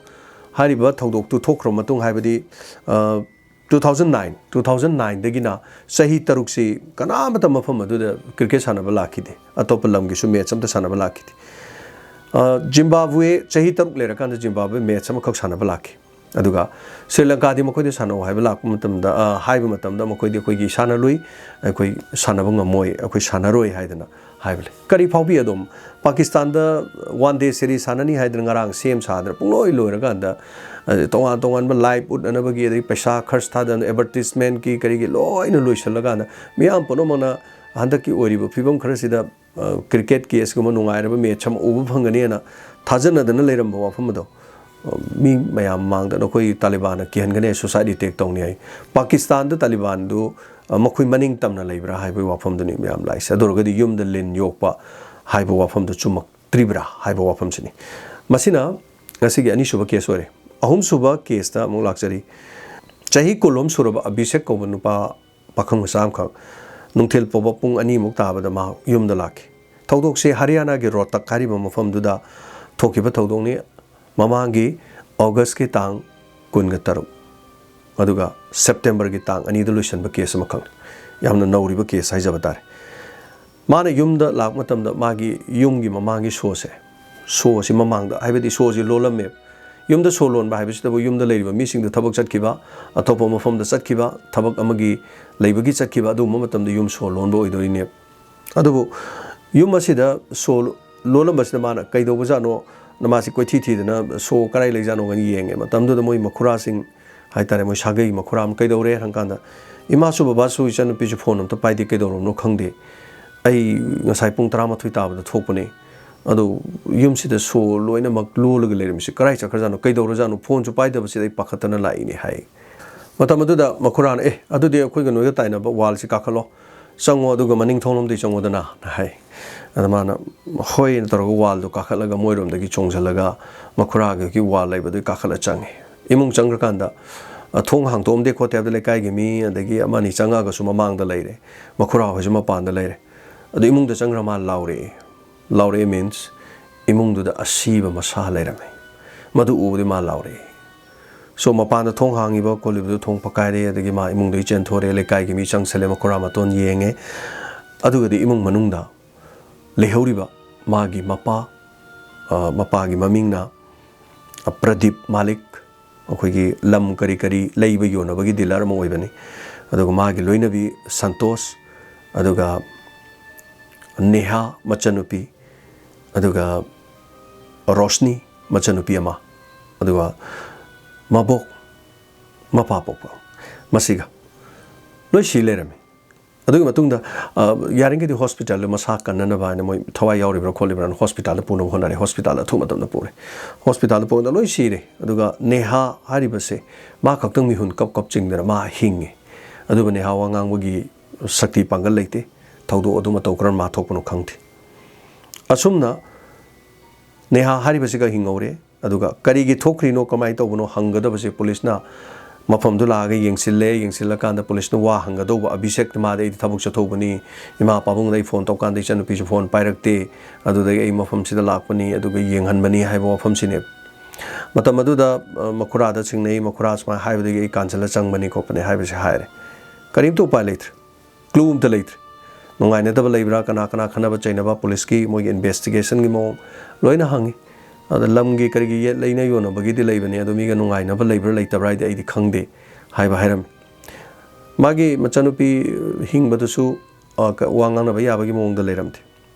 ꯍꯥꯏꯔꯤꯕ ꯊꯧꯗꯣꯛꯇꯨ ꯊꯣꯛꯈ꯭ꯔꯕ ꯃꯇꯨꯡ, ꯍꯥꯏꯕꯗꯤ, ꯑ, two thousand nine, two thousand ꯅꯥꯏꯟꯗꯒꯤꯅ ꯆꯍꯤ ꯇꯔꯨꯛꯁꯤ ꯀꯅꯥꯃꯠꯇ ꯃꯐꯝ ꯑꯗꯨꯗ ꯀ꯭ꯔꯤꯀꯦꯠ ꯁꯥꯟꯅꯕ ꯂꯥꯛꯈꯤꯗꯦ, ꯑꯇꯣꯞꯄ ꯂꯝꯒꯤꯁꯨ ꯃꯦꯠꯆ ꯑꯝꯇ ꯁꯥꯟꯅꯕ ꯂꯥꯛꯈꯤꯗꯦ꯫ ꯑ, ꯖꯤꯝꯕꯥꯕ꯭ꯋꯦ ꯆꯍꯤ ꯇꯔꯨꯛ ꯂꯩꯔꯀꯥꯟꯗ ꯖꯤꯝꯕꯥꯕ꯭ꯋꯦ ꯃꯦꯠꯆ ꯑꯃꯈꯛ ꯁꯥꯟꯅꯕ ꯂꯥꯛꯈꯤ꯫ ꯑꯗꯨꯒ ꯁ꯭ꯔꯤ ꯂꯪꯀꯥꯗꯤ ꯃꯈꯣꯏꯗ ꯁꯥꯟꯅꯧ ꯍꯥꯏꯕ ꯂꯥꯛꯄ ꯃꯇꯝꯗ, ꯑ, ꯍꯥꯏꯕ ꯃꯇꯝꯗ ꯃꯈꯣꯏꯗꯤ "ꯑꯩꯈꯣꯏꯒꯤ ꯏꯁꯥꯅ ꯂꯨꯏ, ꯑꯩꯈꯣꯏ ꯁꯥꯟꯅꯕ ꯉꯝꯃꯣꯏ, ꯑꯩꯈꯣꯏ ꯁꯥꯟꯅꯔꯣꯏ" ꯍꯥꯏꯗꯅ ꯍꯥꯏꯕ ꯂꯩ꯫ ꯀꯔꯤ ꯐꯥꯎꯕꯤ ꯑꯗꯣꯝ? ꯄꯥꯀꯤꯁꯇꯥꯟꯗ one day series ꯁꯥꯟꯅꯅꯤ ꯍꯥꯏꯗꯅ ꯉꯔꯥꯡ ꯁꯦꯝ ꯁꯥꯗꯅ ꯄꯨꯡꯂꯣꯏ ꯂꯣꯏꯔꯀꯥꯟꯗ, ꯑ, ꯇꯣꯉꯥꯟ ꯇꯣꯉꯥꯟꯕ live ꯎꯠꯅꯅꯕꯒꯤ, ꯑꯗꯒꯤ ꯄꯩꯁꯥ ꯈꯔꯆ ꯊꯥꯗꯅ, advertisementꯀꯤ ꯀꯔꯤꯒꯤ ꯂꯣꯏꯅ ꯂꯣꯏꯁꯤꯜꯂꯀꯥꯟꯗ ꯃꯤꯌꯥꯝ ꯄꯨꯝꯅꯃꯛꯅ ꯍꯟꯗꯛꯀꯤ ꯑꯣꯏꯔꯤꯕ ꯐꯤꯕꯝ ꯈꯔꯁꯤꯗ ꯑ, cricket caseꯀꯨꯝꯕ ꯅꯨꯡꯉꯥꯏꯔꯕ match ꯑꯃ ꯎꯕ ꯐꯪꯒꯅꯤ ꯍꯥꯏꯅ ꯊꯥꯖꯅꯗꯅ ꯂꯩꯔꯝꯕ ꯋꯥꯐꯝ ꯑꯗꯣ, ꯑ, ꯃꯤ ꯃꯌꯥꯝ ꯃꯃꯥꯡꯗ ꯅꯈꯣꯏ ꯇꯥꯂꯤꯕꯥꯟꯅ ꯀꯤꯍꯟꯒꯅꯤ, suicide attack ꯇꯧꯅꯤ ꯍꯥꯏ꯫ ꯄꯥꯀꯤꯁꯇꯥꯟꯗ ꯇꯥꯂꯤꯕꯥꯟꯗꯨ, ꯑ, ꯃꯈꯣꯏ ꯃꯅꯤꯡ ꯇꯝꯅ ꯂꯩꯕ꯭ꯔꯥ ꯍꯥꯏꯕꯒꯤ ꯋꯥꯐꯝꯗꯨꯅꯤ ꯃꯌꯥꯝ ꯂꯥꯛꯏꯁꯦ꯫ ꯑꯗꯨ ꯑꯣꯏꯔꯒꯗꯤ ꯌꯨꯝꯗ ꯂꯤꯟ ꯌꯣꯛꯄ ꯍꯥꯏꯕ ꯋꯥꯐꯝꯗꯨ ꯆꯨꯝꯃꯛꯇ꯭ꯔꯤꯕ꯭ꯔꯥ ꯍꯥꯏꯕ ꯋꯥꯐꯝꯁꯤꯅꯤ꯫ ꯃꯁꯤꯅ ꯉꯁꯤꯒꯤ ꯑꯅꯤꯁꯨꯕ case ꯑꯣꯏꯔꯦ꯫ ꯑꯍꯨꯝꯁꯨꯕ caseꯇ ꯑꯃꯨꯛ ꯂꯥꯛꯆꯔꯤ꯫ ꯆꯍꯤ ꯀꯨꯟꯂꯣꯝ ꯁꯨꯔꯕ ꯑꯕꯤꯁꯦꯛ ꯀꯧꯕ ꯅꯨꯄꯥ ꯄꯥꯈꯪ ꯃꯆꯥ ꯑꯃꯈꯛ ꯅꯨꯡꯊꯤꯜ ꯄꯨꯡ ꯑꯅꯤꯃꯨꯛ ꯇꯥꯕꯗ ꯃꯍꯥꯛ ꯌꯨꯝꯗ ꯂꯥꯛꯈꯤ꯫ ꯊꯧꯗꯣꯛꯁꯤ ꯍꯔꯤꯌꯥꯅꯥꯒꯤ ꯔꯣꯍꯇꯛ ꯍꯥꯏꯔꯤꯕ ꯃꯐꯝꯗꯨꯗ ꯊꯣꯛꯈꯤꯕ ꯊꯧꯗꯣꯛꯅꯤ꯫ ꯃꯃꯥꯡꯒꯤ Augustꯀꯤ ꯇꯥꯡ ꯀꯨꯟꯒ ꯇꯔꯨꯛ, ꯑꯗꯨꯒ Septemberꯒꯤ ꯇꯥꯡ ꯑꯅꯤꯗ ꯂꯣꯏꯁꯤꯟꯕ case ꯑꯃꯈꯛꯅꯤ꯫ ꯌꯥꯝꯅ ꯅꯧꯔꯤꯕ case ꯍꯥꯏꯖꯕ ꯇꯥꯔꯦ꯫ ꯃꯥꯅ ꯌꯨꯝꯗ ꯂꯥꯛꯄ ꯃꯇꯝꯗ ꯃꯥꯒꯤ ꯌꯨꯝꯒꯤ ꯃꯃꯥꯡꯒꯤ ꯁꯣꯁꯦ, ꯁꯣꯁꯤ ꯃꯃꯥꯡꯗ, ꯍꯥꯏꯕꯗꯤ ꯁꯣꯁꯤ ꯂꯣꯜꯂꯝꯃꯦ꯫ ꯌꯨꯝꯗ ꯁꯣ ꯂꯣꯟꯕ ꯍꯥꯏꯕꯁꯤꯗꯕꯨ ꯌꯨꯝꯗ ꯂꯩꯔꯤꯕ ꯃꯤꯁꯤꯡꯗꯨ ꯊꯕꯛ ꯆꯠꯈꯤꯕ, ꯑꯇꯣꯞꯄ ꯃꯐꯝꯗ ꯆꯠꯈꯤꯕ, ꯊꯕꯛ ꯑꯃꯒꯤ ꯂꯩꯕꯒꯤ ꯆꯠꯈꯤꯕ, ꯑꯗꯨꯒꯨꯝꯕ ꯃꯇꯝꯗ ꯌꯨꯝ ꯁꯣ ꯂꯣꯟꯕ ꯑꯣꯏꯗꯣꯏꯅꯦ꯫ ꯑꯗꯨꯕꯨ ꯌꯨꯝ ꯑꯁꯤꯗ ꯁꯣ ꯂꯣꯜꯂꯝꯕꯁꯤꯗ ꯃꯥꯅ ꯀꯩꯗꯧꯕꯖꯥꯠꯅꯣ, ꯃꯥꯁꯤ ꯀꯣꯏꯊꯤ ꯊꯤꯗꯅ ꯁꯣ ꯀꯗꯥꯏ ꯂꯩꯖꯥꯠꯅꯣ ꯍꯥꯏꯅ ꯌꯦꯡꯉꯦ꯫ ꯃꯇꯝꯗꯨꯗ ꯃꯣꯏ ꯃꯈꯨꯔꯥꯁꯤꯡ ꯍꯥꯏꯇꯥꯔꯦ, ꯃꯣꯏ ꯁꯥꯒꯩꯒꯤ ꯃꯈꯨꯔꯥ ꯑꯃ ꯀꯩꯗꯧꯔꯦ ꯍꯪꯀꯥꯟꯗ, "ꯏꯃꯥꯁꯨ ꯕꯕꯥꯁꯨ ꯏꯆꯟꯅꯨꯄꯤꯁꯨ phone ꯑꯝꯇ ꯄꯥꯏꯗꯦ, ꯀꯩꯗꯧꯔꯕꯅꯣ ꯈꯪꯗꯦ꯫ ꯑꯩ ꯉꯁꯥꯏ ꯄꯨꯡ ꯇꯔꯥꯃꯥꯊꯣꯏ ꯇꯥꯕꯗ ꯊꯣꯛꯄꯅꯦ, ꯑꯗꯣ ꯌꯨꯝꯁꯤꯗ ꯁꯣ ꯂꯣꯏꯅꯃꯛ ꯂꯣꯜꯂꯒ ꯂꯩꯔꯝꯃꯤꯁꯤ ꯀꯗꯥꯏ ꯆꯠꯈ꯭ꯔꯖꯥꯠꯅꯣ, ꯀꯩꯗꯧꯔꯖꯥꯠꯅꯣ, phoneꯁꯨ ꯄꯥꯏꯗꯕꯁꯤꯗ ꯑꯩ ꯄꯥꯈꯠꯇꯅ ꯂꯥꯛꯏꯅꯦ" ꯍꯥꯏ꯫ ꯃꯇꯝ ꯑꯗꯨꯗ ꯃꯈꯨꯔꯥꯅ, "ꯑꯦ, ꯑꯗꯨꯗꯤ ꯑꯩꯈꯣꯏꯒ ꯅꯣꯏꯒ ꯇꯥꯏꯅꯕ wallꯁꯤ ꯀꯥꯈꯠꯂꯣ, ꯆꯪꯉꯣ, ꯑꯗꯨꯒ ꯃꯅꯤꯡ ꯊꯣꯡꯂꯣꯝꯗꯒꯤ ꯆꯪꯉꯣꯗꯅ" ꯍꯥꯏ꯫ ꯑꯗ ꯃꯥꯅ ꯍꯣꯏꯅ ꯇꯧꯔꯒ wallꯗꯣ ꯀꯥꯈꯠꯂꯒ ꯃꯣꯏꯔꯣꯝꯗꯒꯤ ꯆꯣꯡꯁꯤꯜꯂꯒ ꯃꯈꯨꯔꯥꯒꯤ wall ꯂꯩꯕꯗꯨꯒꯤ ꯀꯥꯈꯠꯂ ꯆꯪꯉꯦ꯫ ꯏꯃꯨꯡ ꯆꯪꯈ꯭ꯔꯀꯥꯟꯗ, ꯑ, ꯊꯣꯡ ꯍꯥꯡꯇꯣꯛꯑꯝꯗꯦ ꯈꯣꯠꯇꯦ ꯍꯥꯏꯕꯗ ꯂꯩꯀꯥꯏꯒꯤ ꯃꯤ ꯑꯗꯒꯤ ꯑꯃ ꯑꯅꯤ ꯆꯪꯉꯛꯑꯒꯁꯨ ꯃꯃꯥꯡꯗ ꯂꯩꯔꯦ, ꯃꯈꯨꯔꯥ ꯍꯣꯏꯁꯨ ꯃꯄꯥꯟꯗ ꯂꯩꯔꯦ꯫ ꯑꯗꯨ ꯏꯃꯨꯡꯗ ꯆꯪꯈ꯭ꯔ ꯃꯥ ꯂꯥꯎꯔꯛꯑꯦ꯫ ꯂꯥꯎꯔꯛꯑꯦ means ꯏꯃꯨꯡꯗꯨꯗ ꯑꯁꯤꯕ ꯃꯁꯥ ꯂꯩꯔꯝꯃꯦ꯫ ꯃꯗꯨ ꯎꯕꯗꯤ ꯃꯥ ꯂꯥꯎꯔꯛꯑꯦ꯫ So, ꯃꯄꯥꯟꯗ ꯊꯣꯡ ꯍꯥꯡꯉꯤꯕ ꯈꯣꯠꯂꯤꯕꯗꯨ ꯊꯣꯡ ꯐꯛꯀꯥꯏꯔꯦ, ꯑꯗꯒꯤ ꯃꯥ ꯏꯃꯨꯡꯗꯒꯤ ꯆꯦꯟꯊꯣꯔꯛꯑꯦ, ꯂꯩꯀꯥꯏꯒꯤ ꯃꯤ ꯆꯪꯁꯜꯂꯦ, ꯃꯈꯨꯔꯥ ꯃꯇꯣꯟ ꯌꯦꯡꯉꯦ꯫ ꯑꯗꯨꯒꯗꯤ ꯏꯃꯨꯡ ꯃꯅꯨꯡꯗ ꯂꯩꯍꯧꯔꯤꯕ ꯃꯥꯒꯤ ꯃꯄꯥ, ꯑ, ꯃꯄꯥꯒꯤ ꯃꯃꯤꯡꯅ, ꯑ, ꯄ꯭ꯔꯗꯤꯞ ꯃꯥꯂꯤꯛ, ꯑꯩꯈꯣꯏꯒꯤ ꯂꯝ ꯀꯔꯤ ꯀꯔꯤ ꯂꯩꯕ ꯌꯣꯟꯅꯕꯒꯤ ꯗꯤꯂꯔ ꯑꯃ ꯑꯣꯏꯕꯅꯤ꯫ ꯑꯗꯨꯒ ꯃꯥꯒꯤ ꯂꯣꯏꯅꯕꯤ ꯁꯟꯇꯣꯁ, ꯑꯗꯨꯒ ꯅꯦꯍꯥ ꯃꯆꯟꯅꯨꯄꯤ, ꯑꯗꯨꯒ ꯔꯣꯁꯅꯤ ꯃꯆꯟꯅꯨꯄꯤ ꯑꯃ, ꯑꯗꯨꯒ ꯃꯕꯣꯛ ꯃꯄꯥ ꯄꯣꯛꯄ, ꯃꯁꯤꯒ ꯂꯣꯏ ꯁꯤ ꯂꯩꯔꯝꯃꯤ꯫ ꯑꯗꯨꯒꯤ ꯃꯇꯨꯡꯗ, ꯑ, ꯌꯥꯔꯤꯈꯩꯗꯤ ꯍꯣꯁꯄꯤꯇꯥꯜꯗ ꯃꯁꯥ ꯀꯟꯅꯅꯕ ꯍꯥꯏꯅ ꯃꯣꯏ ꯊꯋꯥꯏ ꯌꯥꯎꯔꯤꯕ꯭ꯔꯥ ꯈꯣꯠꯂꯤꯕ꯭ꯔꯥꯅ ꯍꯣꯁꯄꯤꯇꯥꯜꯗ ꯄꯨꯅꯕ ꯍꯣꯠꯅꯔꯦ꯫ ꯍꯣꯁꯄꯤꯇꯥꯜꯗ ꯑꯊꯨꯕ ꯃꯇꯝꯗ ꯄꯨꯔꯦ꯫ ꯍꯣꯁꯄꯤꯇꯥꯜꯗ ꯄꯨꯕꯗ ꯂꯣꯏ ꯁꯤꯔꯦ꯫ ꯑꯗꯨꯒ ꯅꯦꯍꯥ ꯍꯥꯏꯔꯤꯕꯁꯦ ꯃꯥ ꯈꯛꯇꯪ ꯃꯤꯍꯨꯟ ꯀꯞ ꯀꯞ ꯆꯤꯡꯗꯅ ꯃꯥ ꯍꯤꯡꯉꯤ꯫ ꯑꯗꯨꯕꯨ ꯅꯦꯍꯥ ꯋꯥ ꯉꯥꯡꯕꯒꯤ ꯁꯛꯇꯤ ꯄꯥꯡꯒꯜ ꯂꯩꯇꯦ꯫ ꯊꯧꯗꯣꯛ ꯑꯗꯨ ꯃꯇꯧ ꯀꯔꯝꯅ ꯊꯣꯛꯄꯅꯣ ꯈꯪꯗꯦ꯫ ꯑꯁꯨꯝꯅ ꯅꯦꯍꯥ ꯍꯥꯏꯔꯤꯕꯁꯤꯒ ꯍꯤꯡꯍꯧꯔꯦ꯫ ꯑꯗꯨꯒ ꯀꯔꯤꯒꯤ ꯊꯣꯛꯈ꯭ꯔꯤꯅꯣ, ꯀꯃꯥꯏꯅ ꯇꯧꯕꯅꯣ ꯍꯪꯒꯗꯕꯁꯦ ꯄꯨꯂꯤꯁꯅ ꯃꯐꯝꯗꯨ ꯂꯥꯛꯑꯒ ꯌꯦꯡꯁꯤꯜꯂꯦ꯫ ꯌꯦꯡꯁꯤꯜꯂꯀꯥꯟꯗ ꯄꯨꯂꯤꯁꯅ ꯋꯥ ꯍꯪꯒꯗꯧꯕ ꯑꯚꯤꯁꯦꯛ, ꯃꯥꯗꯤ ꯑꯩꯗꯤ ꯊꯕꯛ ꯆꯠꯊꯣꯛꯄꯅꯤ, ꯏꯃꯥ ꯄꯥꯕꯨꯡꯗ ꯑꯩ ꯐꯣꯟ ꯇꯧꯀꯥꯟꯗ ꯏꯆꯟꯅꯨꯄꯤꯁꯨ ꯐꯣꯟ ꯄꯥꯏꯔꯛꯇꯦ, ꯑꯗꯨꯗꯒꯤ ꯑꯩ ꯃꯐꯝꯁꯤꯗ ꯂꯥꯛꯄꯅꯤ, ꯑꯗꯨꯒ ꯌꯦꯡꯍꯟꯕꯅꯤ ꯍꯥꯏꯕ ꯋꯥꯐꯝꯁꯤꯅꯦ꯫ ꯃꯇꯝ ꯑꯗꯨꯗ, ꯑ, ꯃꯈꯨꯔꯥꯗ ꯆꯤꯡꯅꯩ, ꯃꯈꯨꯔꯥ ꯁꯨꯃꯥꯏꯅ ꯍꯥꯏꯕꯗꯒꯤ ꯑꯩ ꯀꯥꯟꯁꯤꯜꯂ ꯆꯪꯕꯅꯤ ꯈꯣꯠꯄꯅꯤ ꯍꯥꯏꯕꯁꯦ ꯍꯥꯏꯔꯦ꯫ ꯀꯔꯤꯝꯇ ꯎꯄꯥꯏ ꯂꯩꯇ꯭ꯔꯦ꯫ ꯀ꯭ꯂꯨ ꯑꯝꯇ ꯂꯩꯇ꯭ꯔꯦ꯫ ꯅꯨꯡꯉꯥꯏꯅꯗꯕ ꯂꯩꯕ꯭ꯔꯥ, ꯀꯅꯥ ꯀꯅꯥ ꯈꯠꯅꯕ ꯆꯩꯅꯕ, ꯄꯨꯂꯤꯁꯀꯤ ꯃꯣꯏꯒꯤ ꯏꯟꯚꯦꯁꯇꯤꯒꯦꯁꯟꯒꯤ ꯃꯑꯣꯡ ꯂꯣꯏꯅ ꯍꯪꯉꯤ꯫ ꯑꯗ ꯂꯝꯒꯤ ꯀꯔꯤꯒꯤ ꯌꯦꯠ ꯂꯩꯅ ꯌꯣꯟꯅꯕꯒꯤꯗꯤ ꯂꯩꯕꯅꯤ, ꯑꯗꯣ ꯃꯤꯒ ꯅꯨꯡꯉꯥꯏꯅꯕ ꯂꯩꯕ꯭ꯔꯥ ꯂꯩꯇꯕ꯭ꯔꯥ ꯍꯥꯏꯗꯤ ꯑꯩꯗꯤ ꯈꯪꯗꯦ ꯍꯥꯏꯕ ꯍꯥꯏꯔꯝꯃꯤ꯫ ꯃꯥꯒꯤ ꯃꯆꯥꯅꯨꯄꯤ ꯍꯤꯡꯕꯗꯨꯁꯨ, ꯑ, ꯀ-, ꯋꯥ ꯉꯥꯡꯅꯕ ꯌꯥꯕꯒꯤ ꯃꯑꯣꯡꯗ ꯂꯩꯔꯝꯗꯦ꯫